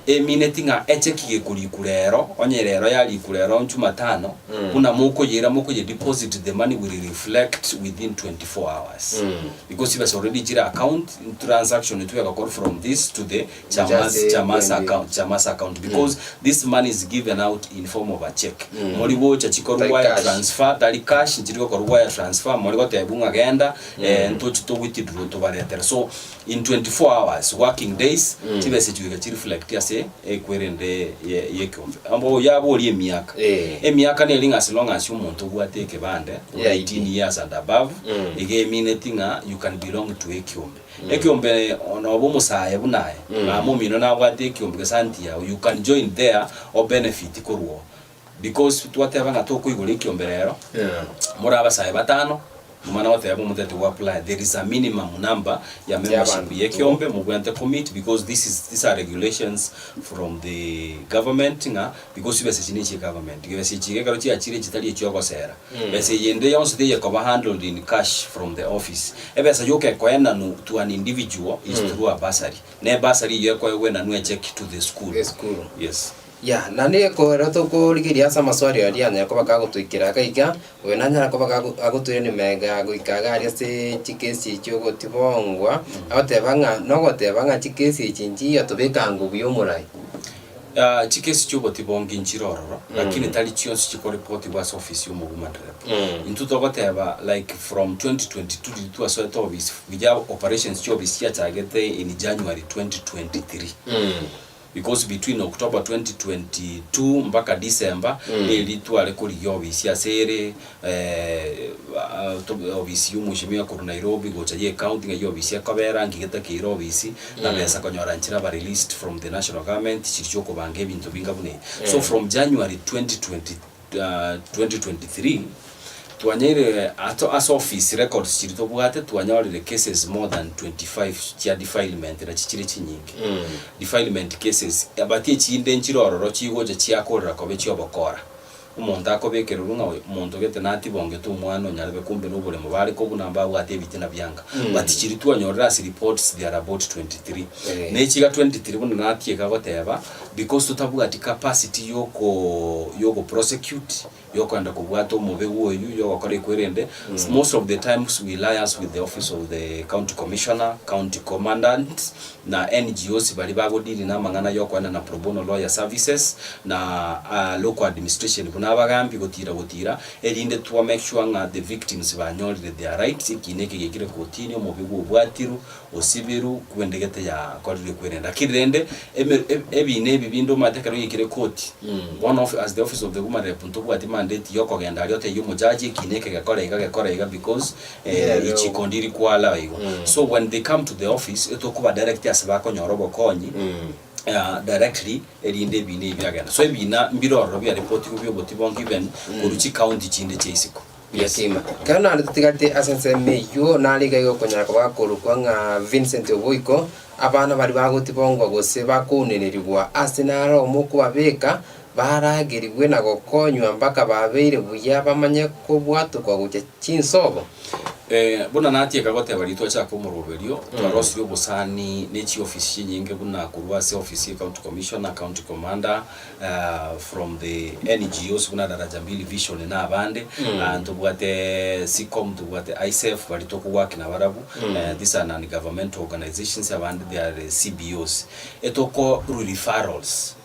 emineti ng'a echeki gekorikwa rero onye rero yarikwa rero jumatano buna mokoyeira mokoye deposit the money will reflect within 24 hours because chibesa already chire account transaction twegakora from this to the Chamas, Just, chamas kwendi. account, chamas account because this money is given out in form of a check. Mori gocha chikoru Tari wire cash. transfer, tari cash, nchiri gokoru wire transfer, mori gotebu ng'a genda, eh, ntochi to withdraw tobaretere. So in 24 hours working days, chibesa echi goika chireflect ase ekwerende ye yekiombe. Abo yaboria emiaka. Eh. Emiaka neri ng'a as long as omonto obwate ekebande, Yeah, 18 years and above, iga emineti ng'a you can belong to ekiombe. Ekiombe nobe omosae buna aye, mama omino nabwate ekiombe gose aunty yao, you can join there o benefit korwa oo. Because twateba ng'a tokoigora ekiombe rero, more abasae batano, momana goteba omotete go apply, there is a minimum number ya membership ya ekiombe mobwenerete commit because this is these are regulations from the government ng'a because chibesa echi nechie government, chibesa echi iga ekero chiachire chitari echiogosera. Besa eyende yonsi teyekoba handled in cash from the office. Ebesa yoka ekoenanwa to an individual is through a bursary. Ne ebursary eyio ekoegwa enanwe echeque to the school. Esukuru. Yes. Ya, naende ekero tokorigereria ase amaswali aria anyare koba kagotoikera iga iga, oyo nanyare koba gago agotoirania mega goika iga aria ase chikesi echi ogotibongwa, agoteba ng'a nogoteba ng'a chikesi echi nchiya tobeke ango buya omorai. Chikesi chi'obotibongi nchire ororo, lakini tari chionsi chikoripotigwa ase ofisi y'omogumani rep. Intwe togoteba like from 2022 riria twasoete ofisi buya operations chi'ofisi chiachagete in January 2023 because between October 2022 mpaka December neri tware korigia ofisi ase ere Ofisi y'omweshimiwa korwa Nairobi gocha y'ecounty ng'ai ofisi ekobera, nki getakeire ofisi, na besa konyora nchire aba released from the national government chiri chiokobanga ebinto binga buna ebi. So from January 2020 2023 twanyaire ato ase office records chiri tobwate twanyorire cases more than 25 chia defilement nachi chire chinyinge. Defilement cases but echinde nchire ororo chigocha chiakorera koba echiobokora. Omonto akobekererwa ng'a oyo omonto gete natibongete omwana onyarebe kumbe noboremo bare kobuna mbabwate ebitina bianga but chiri twanyorire ase reports they are about 23 Eh. ne chiga 23 buna natieka goteba because totabwati capacity yoko yoko prosecute yokoenda kobwata omobegu oywo yogokora ekwerende most of the times we liaise with the office of the county commissioner, county commandant na NGOs baria bagodili namang'ana yokoenana pro bono lawyer services na local administration buna abagambi gotira gotira erinde twa make sure ng'a the victims banyorire their rights ekina eke gekire kotini omobegwa obwatiru osibiru kwendegete yakorire kwerenda lakini rende eme ebina ebi binde omanyete ekero gekire koti bono as the office of the woman rep ntobwati mandate yokogenda aria otebie omojaji ekina eke gekore iga gekore iga because Richiko ndiri kwalao igo. So when they come to the office, etokoba direct ase bakonyora obokonyi directly erinde ebina ebi biagenda. So ebina mbire ororo biaripotigwe bia obotibongi even korwa chicounty chinde chia isiko. Yes. Kima. Ekero naende totigarete ase ensemo eyio, nare iga iga okonyara koba gakorokwa ng'a Vincent Oboiko, abana baria bagotibongwa gose bakounererigwa ase naro mokobabeka Baragerigwe na gokonywa mpaka babeire buya bamanye kobwatokwa gochia chinsobo. Buna natieka goteba riria twachaka omoroberio, twarosirie obosani ne chiofisi chinyinge buna korwa ase ofisi ye county commissioner, county commander, from the NGOs buna Daraja Mbili Vision na abande, ntobwate SICOM, ntobwate ICEF baria tokowork nabarabwo, these are non governmental organizations abande they are CBOs. Etokorwa referrals.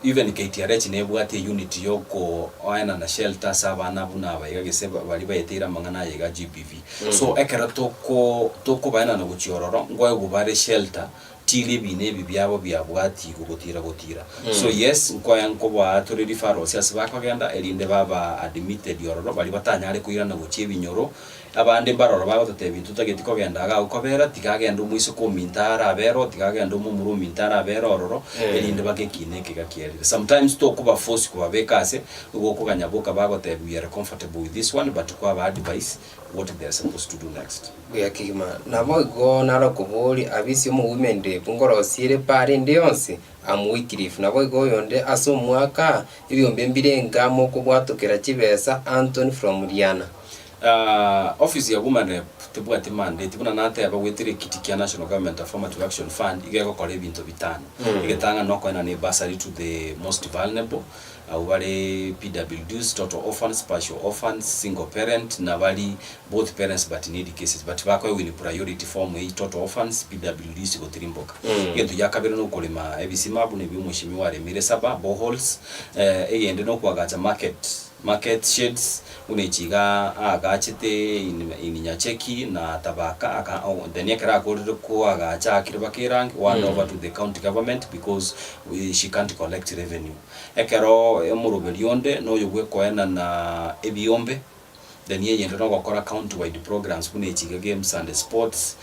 Even KTRH nebwate eunit yokoenana shelter ase abana buna aba iga gese baria baeteire amang'ana aya iga GBV. So ekero toko tokobaenana gochia ororo nkoegwa bare shelter till ebina ebi biabo biabwatigwe gotira gotira. So yes nkoe nkobaa tore referrals ase bakogenda erinde baba admitted ororo baria batanyare koirana gochia ebinyoro Abande mbaroro bagototebia, Ntotageti kogenda iga agwo kobera, tiga agende omoiseke ominto arabere oo, tiga agende omomura ominto arabere ororo, erinde bake ekiina eke iga kierire. Sometimes tokoba force kobabeka ase, nigo okoganya boka bagotebia we are comfortable with this one but kwaba advice. what they are supposed to do next. Buya kegima. Naboigo narokoborie abisi omowomen rep ngorosie pare ende yonsi am Wycliffe. Naboigo oyonde ase omwaka ebiombe mbirenga mokobwatokera chibesa Anthony from Riana. Aah office ya woman rep tebwati mandate buna nateba goetera ekiti kia National Government Affirmative Action Fund iga egokora ebinto bitano. Egetang'ani nokoenana ebursary to the most vulnerable abwo bare PWDs, total orphans, partial orphans, single parent na bari both parents but needy cases but bakoegwa in priority form eye total orphans, PWDs gotirimboka. Egento gia kabere nokorema ebisima buna ebio omweshimiwa aremire saba, boreholes, egende nokoagacha market. Market sheds buna echi iga aagachete in in Nyacheki na Tabaka aka then ekero akorire koagacha aakire baka erangi o hand over to the county government because she can't collect revenue. Ekero omoroberi onde noyo bwekoenana ebiombe then eyende nogokora county wide programs buna echi iga games and sports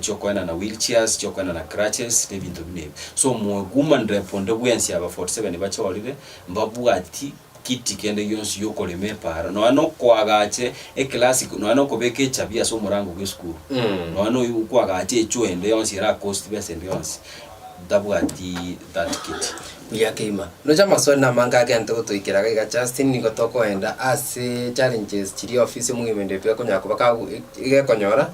chiokoenana wheelchairs, chiokoenana crutches na ebinto buna ebi. So omo woman rep onde bwensi aba 47 bachorire mbabwati Kiti kende gionsi gi'okorema epaara, nonya nokoagache ekelasi, nonya nokobeka echabi ase omorango bw'esukuru, nonya noyo okoagacha echoo ende yonsi erakost besa ende yonsi, ntabwati that kiti. Buya keima. Nocha amaswali namange agente gotoikera iga iga Justin nigo tokoenda ase challenges chiria ofisi omogima ekonyara koba kago egekonyora.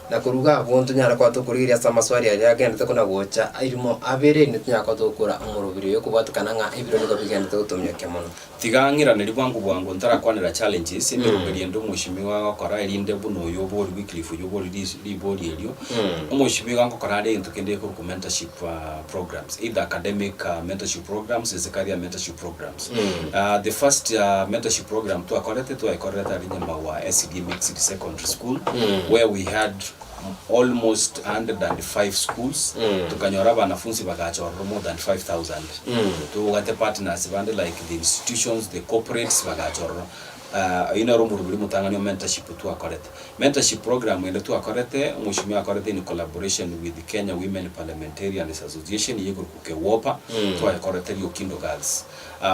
Na korwa iga abwo ntonyare koba tokorigereria ase amaswali aria agenderete kona gocha irimo abere, ntonyare koba togokora omorobiri oyo okobwatekana ng'a ebiro nigo bigenderete gotominyokia mono. Tiga ng'iraneri bwango bwango ntarakwanera challenges, emeroberi ende omweshimiwa agokora erinde buna oyo obori Wycliffe oyio obori ris ribori erio, omweshimiwa ngokora are egento kende gekorokwa mentorship programs, either academic mentorship programs gose career mentorship programs. The first mentorship program twakorete twayekorerete aria Nyamagwa SDA Mixed Secondary School where we had almost 105 schools tokanyora abanafunsi bagacha ororo more than 5000 tobwate partners bande like the institutions the corporates bagacha ororo oyio nere omoroberi omotang'ani o mentorship twakorete. Mentorship program ende twakorete omweshimiwa akorete in collaboration with Kenya Women Parliamentarians Association eyio ekorokwa KEWOPA twayekorete Riokindo Girls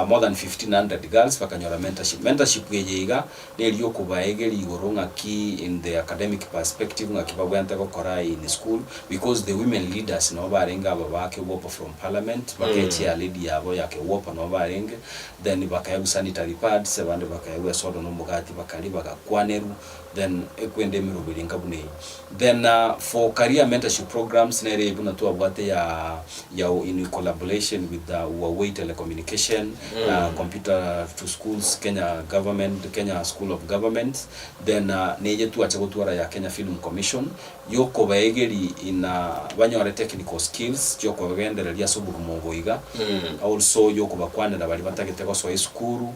more than 1500 girls bakanyora mentorship. Mentorship eye iga neri okobaegeria igoro ng'aki in the academic perspective ng'aki babwenerete gokora in school because the women leaders nabo barenge aba ba KEWOPA from parliament baka echair lady yabo ya KEWOPA nabo barenge then bakaegwa sanitary pads abande bakaegwa esoda na omogati bakaria bagakwanerwa then ekwende emeroberi enga buna eyio. Then for career mentorship programs nere eye buna twabwate ya ya in collaboration with the Huawei telecommunication, computer to schools, Kenya government, Kenya school of government, then neye twacha gotwara ya Kenya Film Commission yokobaegeri in banyore technical skills chiokogendereria ase obogima obo iga, also yokobakwanera baria batagete gosoa esukuru.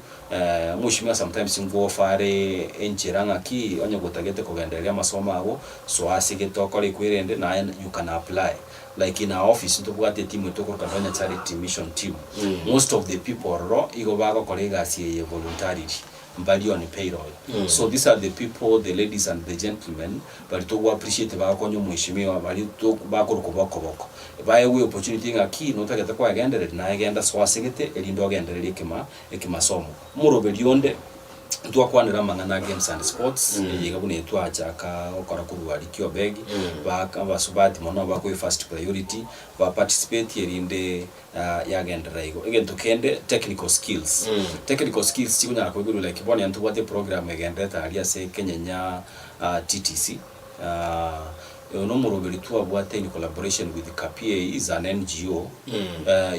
Omweshimiwa sometimes ngwofa are enchera ng'aki onye gotagete kogendereria amasomo ago, soa ase egete okore ekwerende naye you can apply. Like in our office ntobwate etimu etokoroka Donya Charity Mission Team, most of the people ororo igo bagokora egasi eye voluntarily, mbari on payroll. So these are the people, the ladies and the gentlemen, baria togo appreciate bagokonya omweshimiwa baria to bakorokwa bokoboko. Baegwe opportunity ng'aki notagete koegendereria naye genda soa ase egete erinde ogendererie ekema ekimasomo. Omoroberi onde ntwakwanera amang'ana a games and sports, eye iga buna etwachaka gokora korwa Likio Beg, baka abasubati mono bakoe first priority, ba participate erinde yagenderera igo. Egento kende technical skills, technical skills chikonyara koigorwa like bono iga ntobwate eprogram egendererete aria ase Kenyenya TTC, Oyo nomoroberi twabwate in collaboration with KAPIEI is an NGO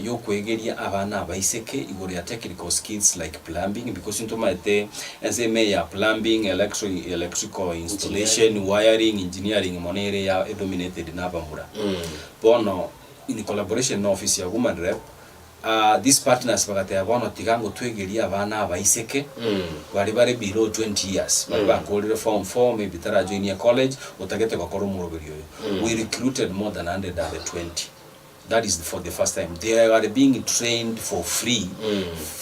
yokoegeria abana abaiseke igoro ya technical skills like plumbing because ntomaete ensemo eye ya plumbing, electro electrical installation, wiring, engineering mono ere ya edominated na abamura. Bono in collaboration na office ya woman rep These partners bagateba bono tiga ngotwegerie abana abaiseke baria bare below 20 years baria bakorire form four maybe tarajoinia college otagete gokora omoroberi oyo. We recruited more than 120 that is for the first time they are being trained for free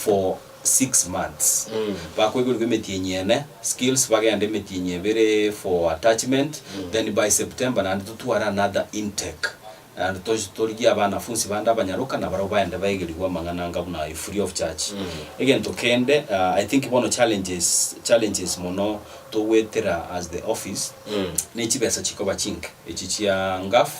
for 6 months bakoigorigwa emetienyi ene skills bagende emetienyi ebere for attachment then by September naende totware another intake Naende torigie abanafunsi bande abanyaroka, na barabwo baende baegerigwe amang'ana anga buna ayio free of charge. Egento kende, I think bono challenges, challenges mono. togoetera as the office, ne chibesa chikoba chinke, echi chia ngaf,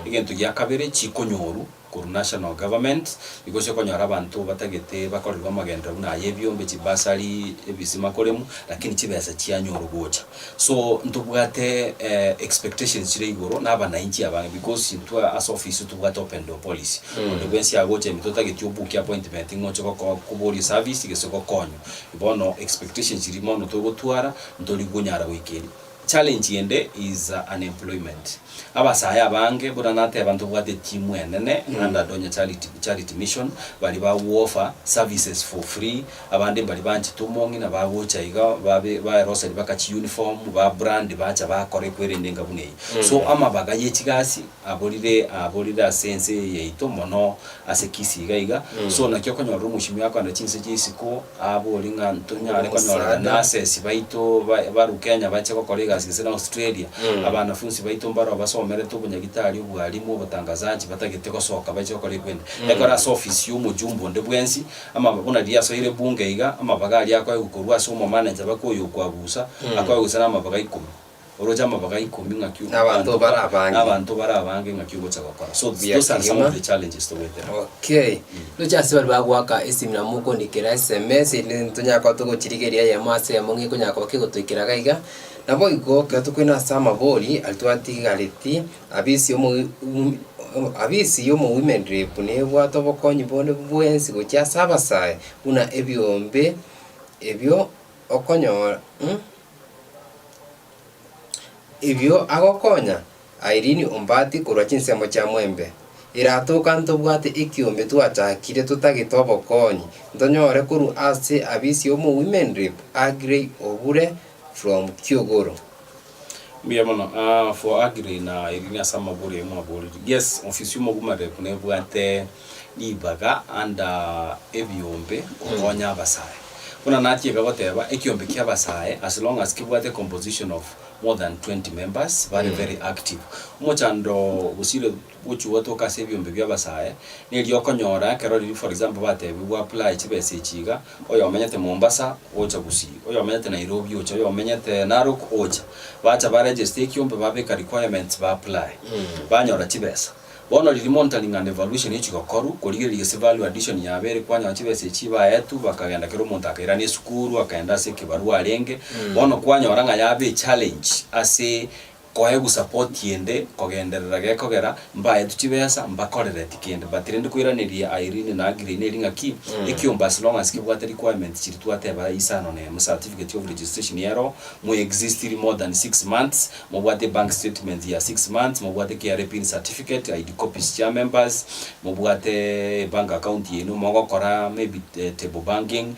egento gia kabere chikonyorwa korwa national government, igo ase okonyora abanto batagete bakorerwe amagenderero buna aya ebiombe, chibasari, ebisima koremwa, lakini chibesa chianyorwa gocha. So ntobwate expectations chire igoro na abanainchi abange because intwe ase office tobwate open door policy. Onde bwensi agocha ime totageti obuke appointment ng'a oche goko koboria service gose gokonywa. Bono expectations chiria mono togotwara ntori konyara goikeria. Challenge ende is unemployment. Abasae abange buna nateba ntobwate etimu enene under Donya Charity, Charity Mission baria ba offer services for free, abande mbari banchete omong'ina bagocha iga babe baeroseri baka chiuniform ba brand bacha bakora ekwerende enga buna eyio. So amabaga ye chigasi aborire aborire ase ense eye yaito mono ase Kisii iga iga, so naki okonyorera omoshimiwa akogenda chinse chia isiko abori ng'a ntonyare konyorera nurses baito ba barwe Kenya bache gokora egasi gose na Australia, abanafunsi baito mbaro basomerete obonyagitari, obwalimu, obotangazaji batagete gosoka bache gokora ekwende. Ekero ase ofisi ya omojumbe onde bwensi, amaba buna riria asoire bunge iga, amabaga aria akoegwa korwa ase omomanager baka oyo okwabusa, akoegwa gose na amabaga ikomi. Oroche amabaga ikomi ng'aki Nabanto bare abange. Nabanto bare abange ng'aki ogocha gokora. So Buya those are some kegima. of the challenges togoetera. Okay. Ndoche ase baria bagoaka esimi nabo mokondikera SMS erinde ntonyare koba togochirigeria eyemo ase eyemo ng'a ekonyara koba kegotoikera iga iga. Naboigo ekero tokoenda ase amabori aria twatigareti abisi omo abisi ya omo women rep nebwate obokonyi bonde bwensi gochia ase abasae buna ebiombe ebio okonyora. Ebio agokonya Irene Ombati korwa chinsemo chia Mwembe. Eratoka ntobwate ekiombe twachakire totagete obokonyi ntonyore korwa ase abisi omo Women Rep Aggrey Obure from Kiogoro. Mbuya mono ah for Aggrey na Irene ase amabori aye mwaborire. Yes, ofisi ya omo Women Rep nebwate ribaga under ebiombe gokonya abasae. Buna natieka goteba, ekiombe kia abasae as long as kebwate composition of more than 20 members bare very active. Omochando gosire gochia gotoka ase ebiombe bia abasae, neria okonyora ekero riria for example batebigwa apply chibesa echi iga, oyo omenyete Mombasa ocha Gusii, oyo omenyete Nairobi ocha, oyo omenyete Narok ocha. Bacha ba register ekiombe babeka requirements ba apply, banyora chibesa. Bono riria monitoring and evaluation echigokorwa, korigereria gose value addition yabo ere kwanyora chibesa echi baetwe bakagenda kera omonto akairana esukuru akaenda ase ekebarua arenge, bono kwanyora ng'a yaba echallenge ase koegwa support ende kogenderera gekogera mbaetwe chibesa mbakorereti kende but rende koiraneria Irene na Aggrey neri ng'aki, ekiombe as long as kebwate requirements chiria twateba isano na emo, certificate of registration ero, mo existiri more than six months, Mobwate bank statement ya six months, mobwate KRA pin certificate, ID copies chia members, mobwate bank account yaino mogokora maybe table banking,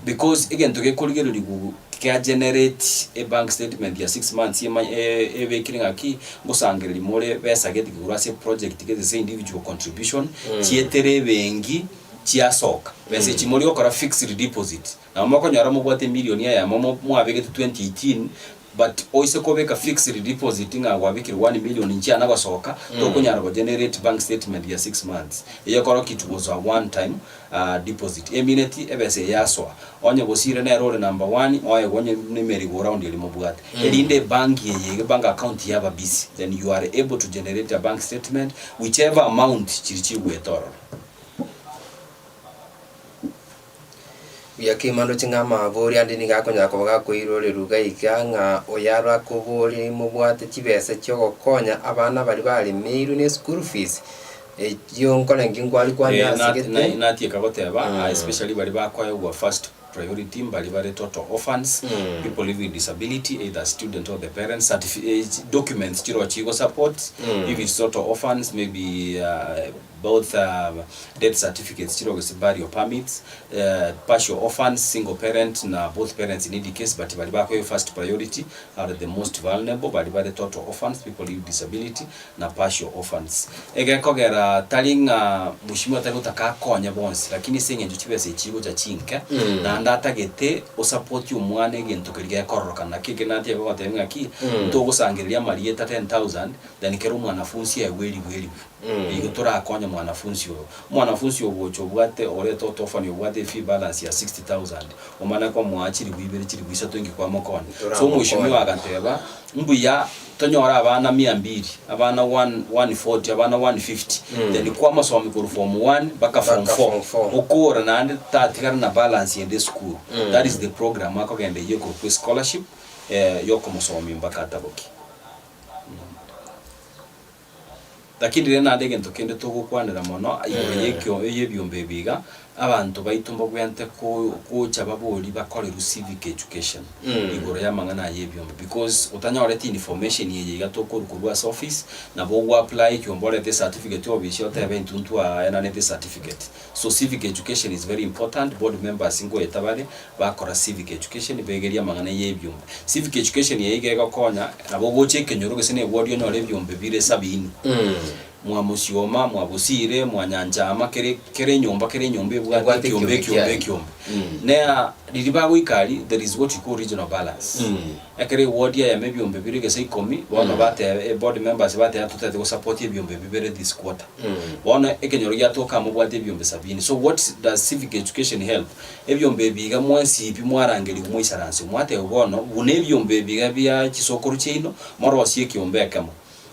because egento gekorigererigwa kia generate a bank statement ya six months ema ebekire ng'aki, ngosangereria more besa gete korwa ase project gete ase individual contribution, chietere ebenki chiasoka. Besa echi mori gokora fixed deposit, nabo mokonyora mobwate emilion eyemo mwabegete 2018. But oise kobeka fixed deposit ng'a gwabekire one million nchiana gosoka, tokonyara go generate bank statement ya six months. Eye ekorokia it was a one time deposit. Emineti ebesa eye yasoa. Onye gosire nere ore number one, oegwe onye ne merry go round eria mobwate. Erinde ebank eye iga bank account yaba busy, then you are able to generate a bank statement whichever amount chiri chigwete ororo. Buya kegima ndoche ng'a amabori ande nigo akonyara koba gakoirorerwa iga iga ng'a oyarwe akobori mobwate chibesa chi'ogokonya abana baria baremeirwe ne school fees, echio nkore nki nkwari Eh, kwancha nat- asegete. na- natieka goteba ah, especially baria bakoegwa first priority mbari bare total orphans, people living with disability either student or the parents, certifi- eh, chi- documents chiro chigo support if it's total orphans maybe uh, both death certificates chire gose burial permits, partial orphans, single parent na both parents in either case but baria bakoegwa first priority are the most vulnerable baria bare total orphans, people with disability na partial orphans. Egekogera tari ng'a mheshimiwa tari gotaka akonye bonsi lakini ase eng'encho chibesa echi chigocha chinke naende atagete osapotie omwana egento keria gekororokana naki ekero nateba goteba ng'aki ntogosangereria amarieta 10,000 then kera omwanafunsi aegwe eribu eribu. Igo torakonye. mwanafunzi oyo. Omwanafunzi ogocha obwate orete otofani obwate efee balance ya 60,000 omane komoa chilifu ibere chilifu isato inki kwamokonya. So omweshimiwa agateba mbuya tonyore abana mia mbili, abana one one forty, abana one fifty, then kwamosomi korwa form one mpaka form Mpaka four, form four. okora naende tatigara na balance ende esukuru. That is the program akogenda eyio ekorokwa escholarship yokomosomia mpaka atabokie. Lakini riria naende egento kende togokwanera mono igoro y'ekio y'ebiombe ebi iga, abanto baito mbabwenerete ko gocha baborie bakorerwe civic education igoro y'amang'ana aya y'ebiombe because otanyoreti information eye iga tokorwa korwa ase office, nabo ogo apply ekiombe orete ecertificate obisi otebe intwe ntwaenanete ecertificate. So civic education is very important, board members ngoeta bare bakora civic education begerie amang'ana y'ebiombe. Civic education eye iga egokonya nabo ogocha ekenyoro gose na eward onyore ebiombe bire sabini, mwa Mosioma, mwa Bosire, mwa Nyanchama kere kera enyomba kera enyomba ebwate Ebwate ekiombe ekiombe ekiombe kiaye. ekiombe. Nea riria bagoika aria there is what you call regional balance. Ekero eward eyemo ebiombe bire gese ikomi, bono bateba eboard members bateba totagete gosupport ebiombe bibere this quarter. Bono ekenyoro giatoka amo obwate ebiombe sabini. So what does civic education help? Ebiombe ebi iga mwensi pi mwarangerigwe moisaranse, mwatebwa bono buna ebiombe ebi iga bia chisokoro chiaino, morosie ekiombe ekemo,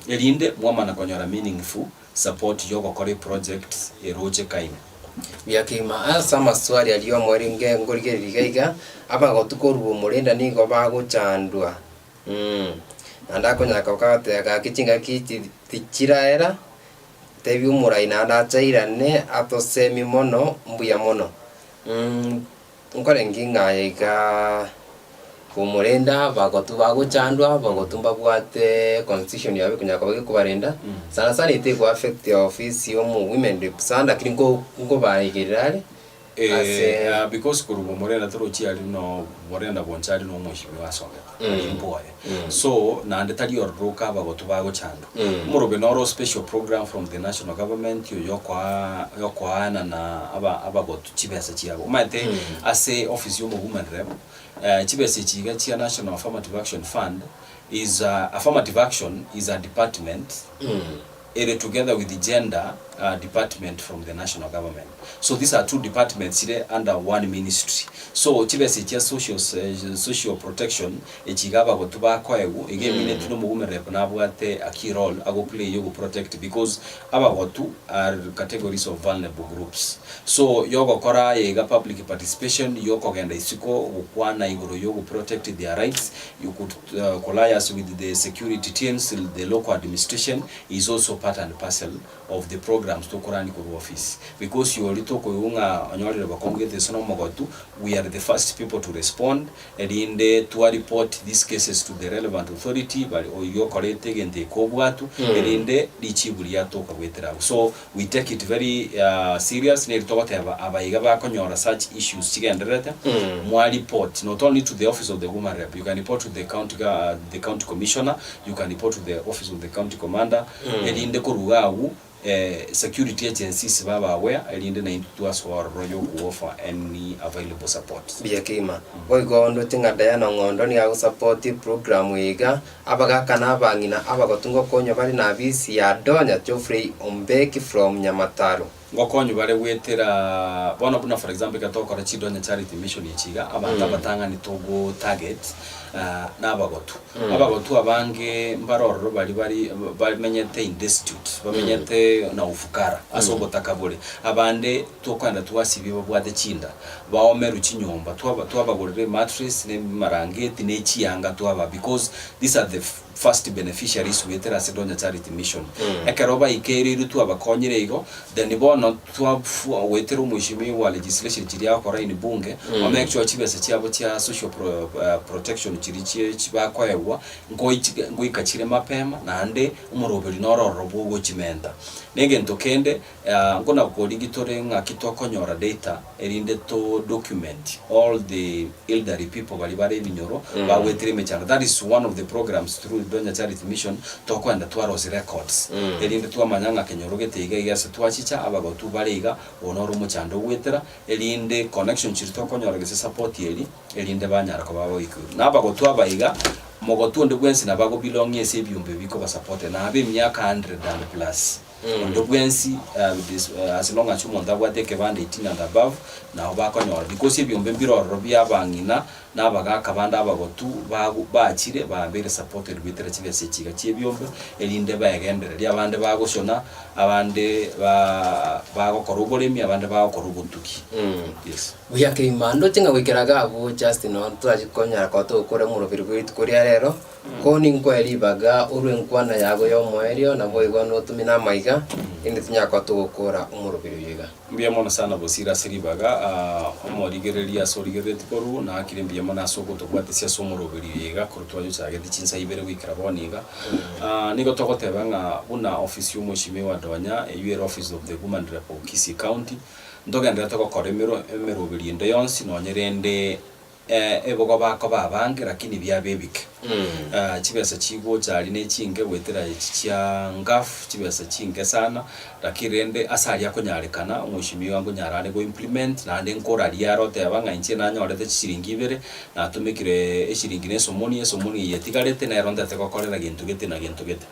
erinde mwamana konyora meaningful support yogokora eproject eroche kaino. Biakima ase amaswali aria omorenge nkorigereria iga iga, abagotu korwa omorenda nigo bagochandwa Naende akonyara koba agateba gaki chingaki tichiraera, tebia omorai naende achairane atosemi mono mbuya mono. Nkorenge ng'a aye igaa komorenda abagotu bagochandwa, abagotu mbabwate constitution yabo ekonyara koba gekobarenda, sana sana etego affect ofisi ya omo women rep sana lakini nko nkobaegerera are. Ase. Eh, because korwa omorenda torochi aria no borenda boncha aria no omweshimiwa asogete ari mboye so naende tari ororo oka abagotu bagochandwa omorobe noro special program from the national government oyokoa yokoaanana aba abagotu chibesa chiabo omanyete ase office ya omo woman rep chibesa echi iga chia national affirmative action fund is affirmative action is a department ere together with the gender department from the national government so these are two departments chire under one ministry so chibesa echi chia social social protection echi iga abagotu bakoegwa iga emineti na omogumerereko nabwate a key role ago play yogo protect because abagotu are categories of vulnerable groups so yogokora aye iga public participation yokogenda isiko gokwana igoro yogo protect their rights you could Colias with the security teams, the local administration is also part and parcel of the programs tokorani korwa office because oria tokoigwa ng'a onyorire bokong'u gete ase nomogotu, we are the first people to respond erinde twa report these cases to the relevant authority bari oyio okorete egento eke obwatwe erinde richibu riatoka goetera abwo. So we take it very serious neri togoteba aba iga bakonyora such issues chigendererete mwa report not only to the office of the woman rep you can report to the county the county commissioner you can report to the office of the county commander erinde korwa iga agwo security agencies babe aware erinde naintwe twasoa ororo yoku offer any available support. Mbuya kegima. Boigo ndoche ng'a Diana Ong'ondo nigo agosupport eprogram eye iga, Abagaka na abang'ina abagotu ngokonywa bare na abisi ya Donya Geoffrey Ombeki from Nyamataro. Ngokonywa bare goetera bono buna for example ekero togokora Chidonya Charity Mission echi iga, abanto abatang'ani togo target na abagotu. Abagotu abange mbare ororo baria bari bamenyete in destitute, bamenyete na ufukara ase obotaka bore. Abande tokogenda twasibia babwate chinda, baomerwe chinyomba, twaba twabagorera emattress na emarangeti na echianga twabaa because these are the first beneficiaries goetera ase Donya Charity Mission. Ekero baikereirwe twabakonyire igo, then bono twafua goetera omweshimiwa legislation chiria agokora in bunge, o make sure chibesa chiabo chia social pro protection chiria chie bakoegwa, nkoichike ngoika chire mapema naende omoroberi noro ororo bwogochimenta. Na egento kende. Nkona korigia tore ng'aki tokonyora data erinde to document all the elderly people baria bare ebinyoro bagwetire emechando. That is one of the programs through Donya Charity Mission tokoenda twarosia records erinde twamanya ng'a kenyoro gete iga iga ase twachicha abagotu bare iga oyo noro omochando ogwetera erinde connection chiria tokonyora gese support eria erinde banyara koba bagoikerwa. Na abagotu aba iga mogotu onde bwensi nabo ago belong ase ebiombe bikoba supported nabe emiaka hundred and plus. Onde bwensi as long as omonto abwate ekebande 18 and above nabo bakonyora because ebiombe mbire ororo bia abang'ina na abagaka bande abagotu bago bachire babeire supported goetera chibesa echi iga chia ebiombe erinde baegendererie abande bagoshona abande ba bagokora oboremi abande bagokora obotugi yes. Buya kegima, ndoche ng'a goikera iga abwo Justin oo twachi konyara koba togokora omoroberi bwe rituko ria rero, ko ninkoe ribaga orue enkwana yago y'omoerio, naboigo notome namaiga, erinde tonyare koba togokora omoroberi oyo iga. Mbuya mono sana Bosire ase ribaga, omorigereria ase origereretie korwa, naakire mbuya mono ase ogotobwatesia ase omoroberi oyo iga korwa twayochagete chinsa ibere goikera bono iga. Nigo togoteba ng'a buna ofisi y'omweshimiwa Donya, eywo ere office of the woman rep of Kisii County, Ntogenderete gokora emeroberi ende yonsi nonye rende ebogo bakoba abange lakini biaba ebike. Chibesa chigocha aria nechinke goetera echi chia ngaf chibesa chinke sana lakini rende ase aria akonyarekana omweshimiwa nkonyara are go implement naende nkoraria are oteba ng'a inche nanyorete chishiringi ibere natumekire eshiringi na esomoni, esomoni eye etigarete nero ntete gokorera gento gete na gento gete.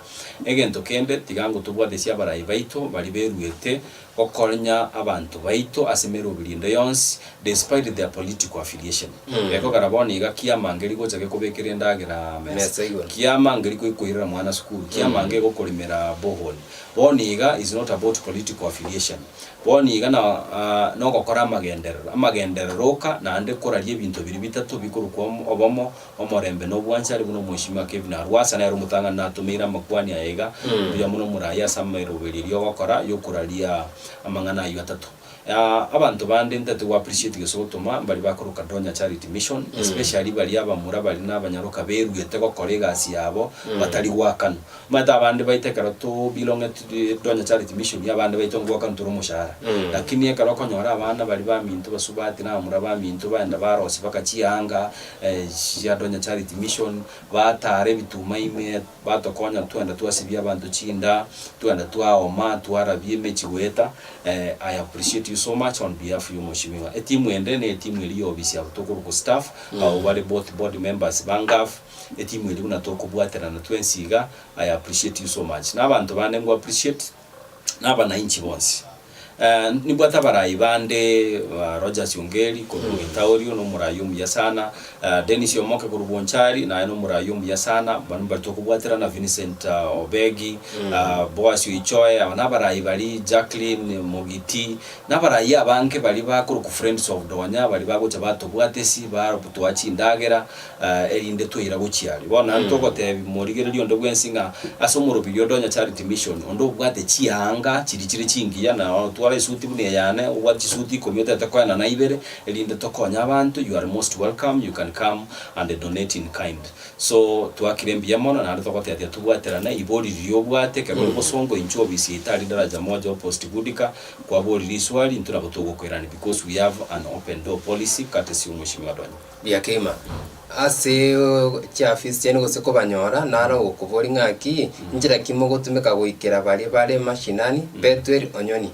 Egento kende tiga ngotobwatesie abarai baito baria beruete Gokonya abanto baito ase emeroberi ende yonsi despite their political affiliation. Gekogera bono iga kiama nkeri gocha gekobekera endagera mesa, Mesa igoro. kiama nkeri goikoirera mwana sukuru, kiama nkegokorimera borehole. Bono iga is not about political affiliation. Bono iga na nogokora amagenderero, amagenderero oka naende koraria ebinto biria bitato bikorokwa obomo, Omorembe na obwanchani buna omweshimiwa Kevin Arwasa nere omotang'ani natomeire amakwani aya iga, Mbuya mono moraye ase ameroberi eria ogokora yokoraria amang'ana ayio atato. Abanto bande ntagete go appreciate gose gotoma mbari bakoroka Donya Charity Mission especially baria abamura baria na abanyaroka beruete gokora egasi yabo batari goakanwa. Omanyete abande baito ekero to belong to Donya Charity Mission abande baito ngoakanwa tore omoshahara lakini ekero okonyora abana baria baminto basubati na abamura baminto baenda barosia baka chianga chia Donya Charity Mission, batara ebituma ime, batokonya twenda twasibia abanto chinda, twenda twaoma, twarabia emechi goeta, I appreciate you so much on behalf ya omweshimiwa. Etimu ende ne etimu eria ya ofisi yabo tokorokwa staff, abwo bare both board members ba NGAAF, etimu eria buna tokobwaterana twensi iga, I appreciate you so much. Na abanto bande ngo appreciate, na abanainchi bonsi. Nimbwate abarai bande ba Rogers Ongeri korwa Gitaorio nomorai omuya sana, Dennis Omoke korwa Bonchari naye nomorai omuya sana, baria mbari tokobwaterana Vincent Obegi, Boaz Oichoe, aba nabarai baria Jacqueline Mogiti, nabarai abange baria bakorokwa Friends of Donya baria bagocha batobwatesi batoa chindagera erinde toira gochia aria. Bono naende togotebia morigereria onde bwensi ng'a ase omorobiri o Donya Charity Mission, onde obwate chianga chiria chire chingiya na otware esuti buna eyane, obwate chisuti ikomi otagete koenana ibere, erinde tokonye abanto, you are most welcome, you can come and donate in kind. So twakire mbuya mono naende togotebia tobwaterane, ibori riria obwate ekero ore bosongo inchuo ofisi yaito aria Daraja Moja opposite Goodcar, kwabori riswali intwe nabo togokoirania because we have an open door policy courtesy of Mweshimiwa Donya. Biakeima ase chiafisi chiaino gose kobanyora, naro ogokoboria ng'aki, inchera ki mogotumeka goikera baria bare mashinani, Bethuel Onyoni.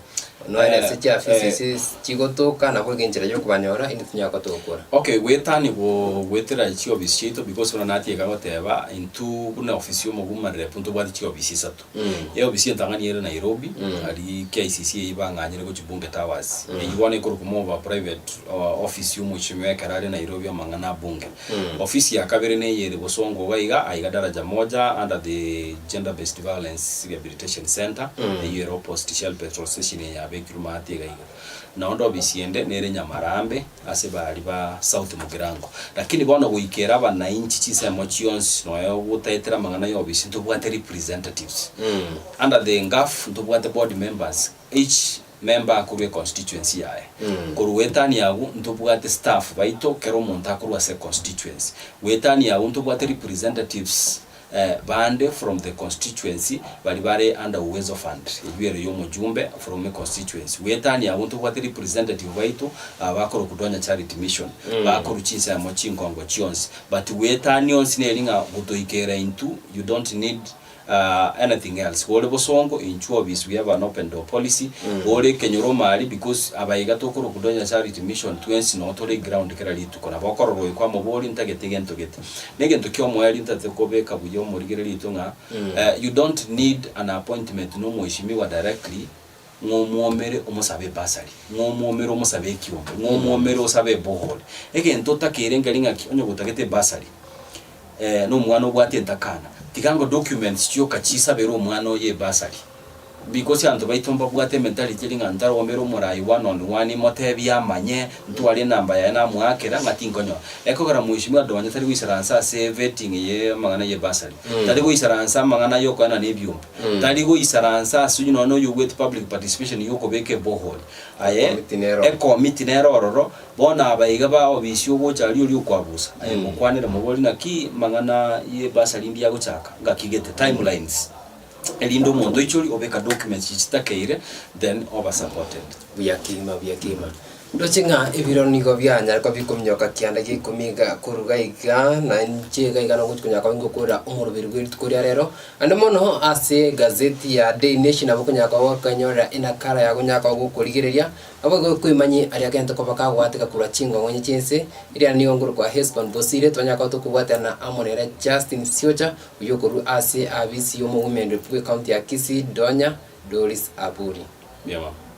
Nonya ase chiafisi ase chigotoka naboigo enchera yokobanyora inde tonyare kotokora. Okay, goetani go goetera chiofisi chiaito because buna natiga goteba intwe buna ofisi ya omogumani rep ntobwate chiofisi isato. Eofisi entang'ani ere Nairobi, aria KICC eyio bang'anyire gochia Bunge Towers. Eyio bono ekorokwa more of a private office ya omweshimiwa ekero are Nairobi amang'ana a bunge. Ofisi ya kabere neye ere Bosongo iga iga, aiga Daraja Moja under the Gender Based Violence Rehabilitation Centre, eyio ere opposite Shell petrol station eye yabekirwe maate iga iga. Naende ofisi ende nere Nyamarambe ase baria ba South Mugirango. Lakini bono goikera abanainchi chinsemo chionsi nonya gotaetera amang'ana ya ofisi ntobwate representatives. Under the NGAAF ntobwate board members each member akorwa econstituency yaye. Korwa goetania abwo ntobwate staff baito kera omonto akorwa ase econstituency. Goetania abwo ntobwate representatives Bande from the constituency baria bare under Uwezo Fund, eyio ere yomojumbe from a constituency. Goetania abwo ntobwate representative baito aba bakorokwa Donya Charity Mission, bakorwa chinsemo chinkongo chionsi. But goetania onsi neri ng'a gotoikera intwe you don't need. Anything else, ore bosongo inchuo obisi we have an open door policy, ore ekenyoro omari because abaiga tokorokwa Donya Charity Mission twensi noo tore eground kera rituko nabo okorora oyo kwamoboria ntagete egento gete. Na egento kia omoerio ntagete kobeka buya omorigereria oito ng'a you don't need an appointment na omoeshimiwa directly ng'a omwomere omosabe ebursary, ng'a omwomere omosabe ekiombe, ng'a omwomere osabe ebohole. Egento otakeire nkeri ng'aki onye gotagete ebursary. na omwana obwate entakana, tiga ngo documents chioka chisabere omwana oye ebursary. Because abanto baito mbabwate ementality eri ng'a ntaromere omorai one on one motebie amanye, ntware enamba yaye namoakera ng'a tinkonyora. Ekogera mheshimiwa Donya tari goisaransa ase vetting ye amang'ana ye bursary, tari goisaransa amang'ana ya okoenana ebiombe, tari goisaransa ase oyio nonye oyio obwate public participation ya okobeka eborehole. Aye, ekomiti nere ororo, Bono aba iga ba obisi ogocha aria oria okwabusa, aye mokwanere mobori naki mang'ana ye bursary ndi agochaka, ngaki gete, timelines, erinde omonto oichori obeka documents chiria chitakeire then oba supported. Buya kegima, buya kegima. Ndoche ng'a ebiro nigo bianyare koba bikominyoka kianda gia ikomi iga koruga iga, na inche iga iga nogochi konyara koba ngokorera omoroberi bwe rituko ria rero. Naende mono ase egazeti ya Daily Nation nabo okonyara koba gokenyorera enakara yago onyare koba gokorigereria, Naboigo koimanyie aria agento koba kagwateka korwa chingong'onye chi'ense, eria nigo nkorokwa Hesbon Bosire, twanyara koba tokobwaterana amo nere Justin Siocha, oyio okorwa ase abisi y'omogumendo bw'ecounty ya Kisii, Donya Doris Aburi. Mbuya mono.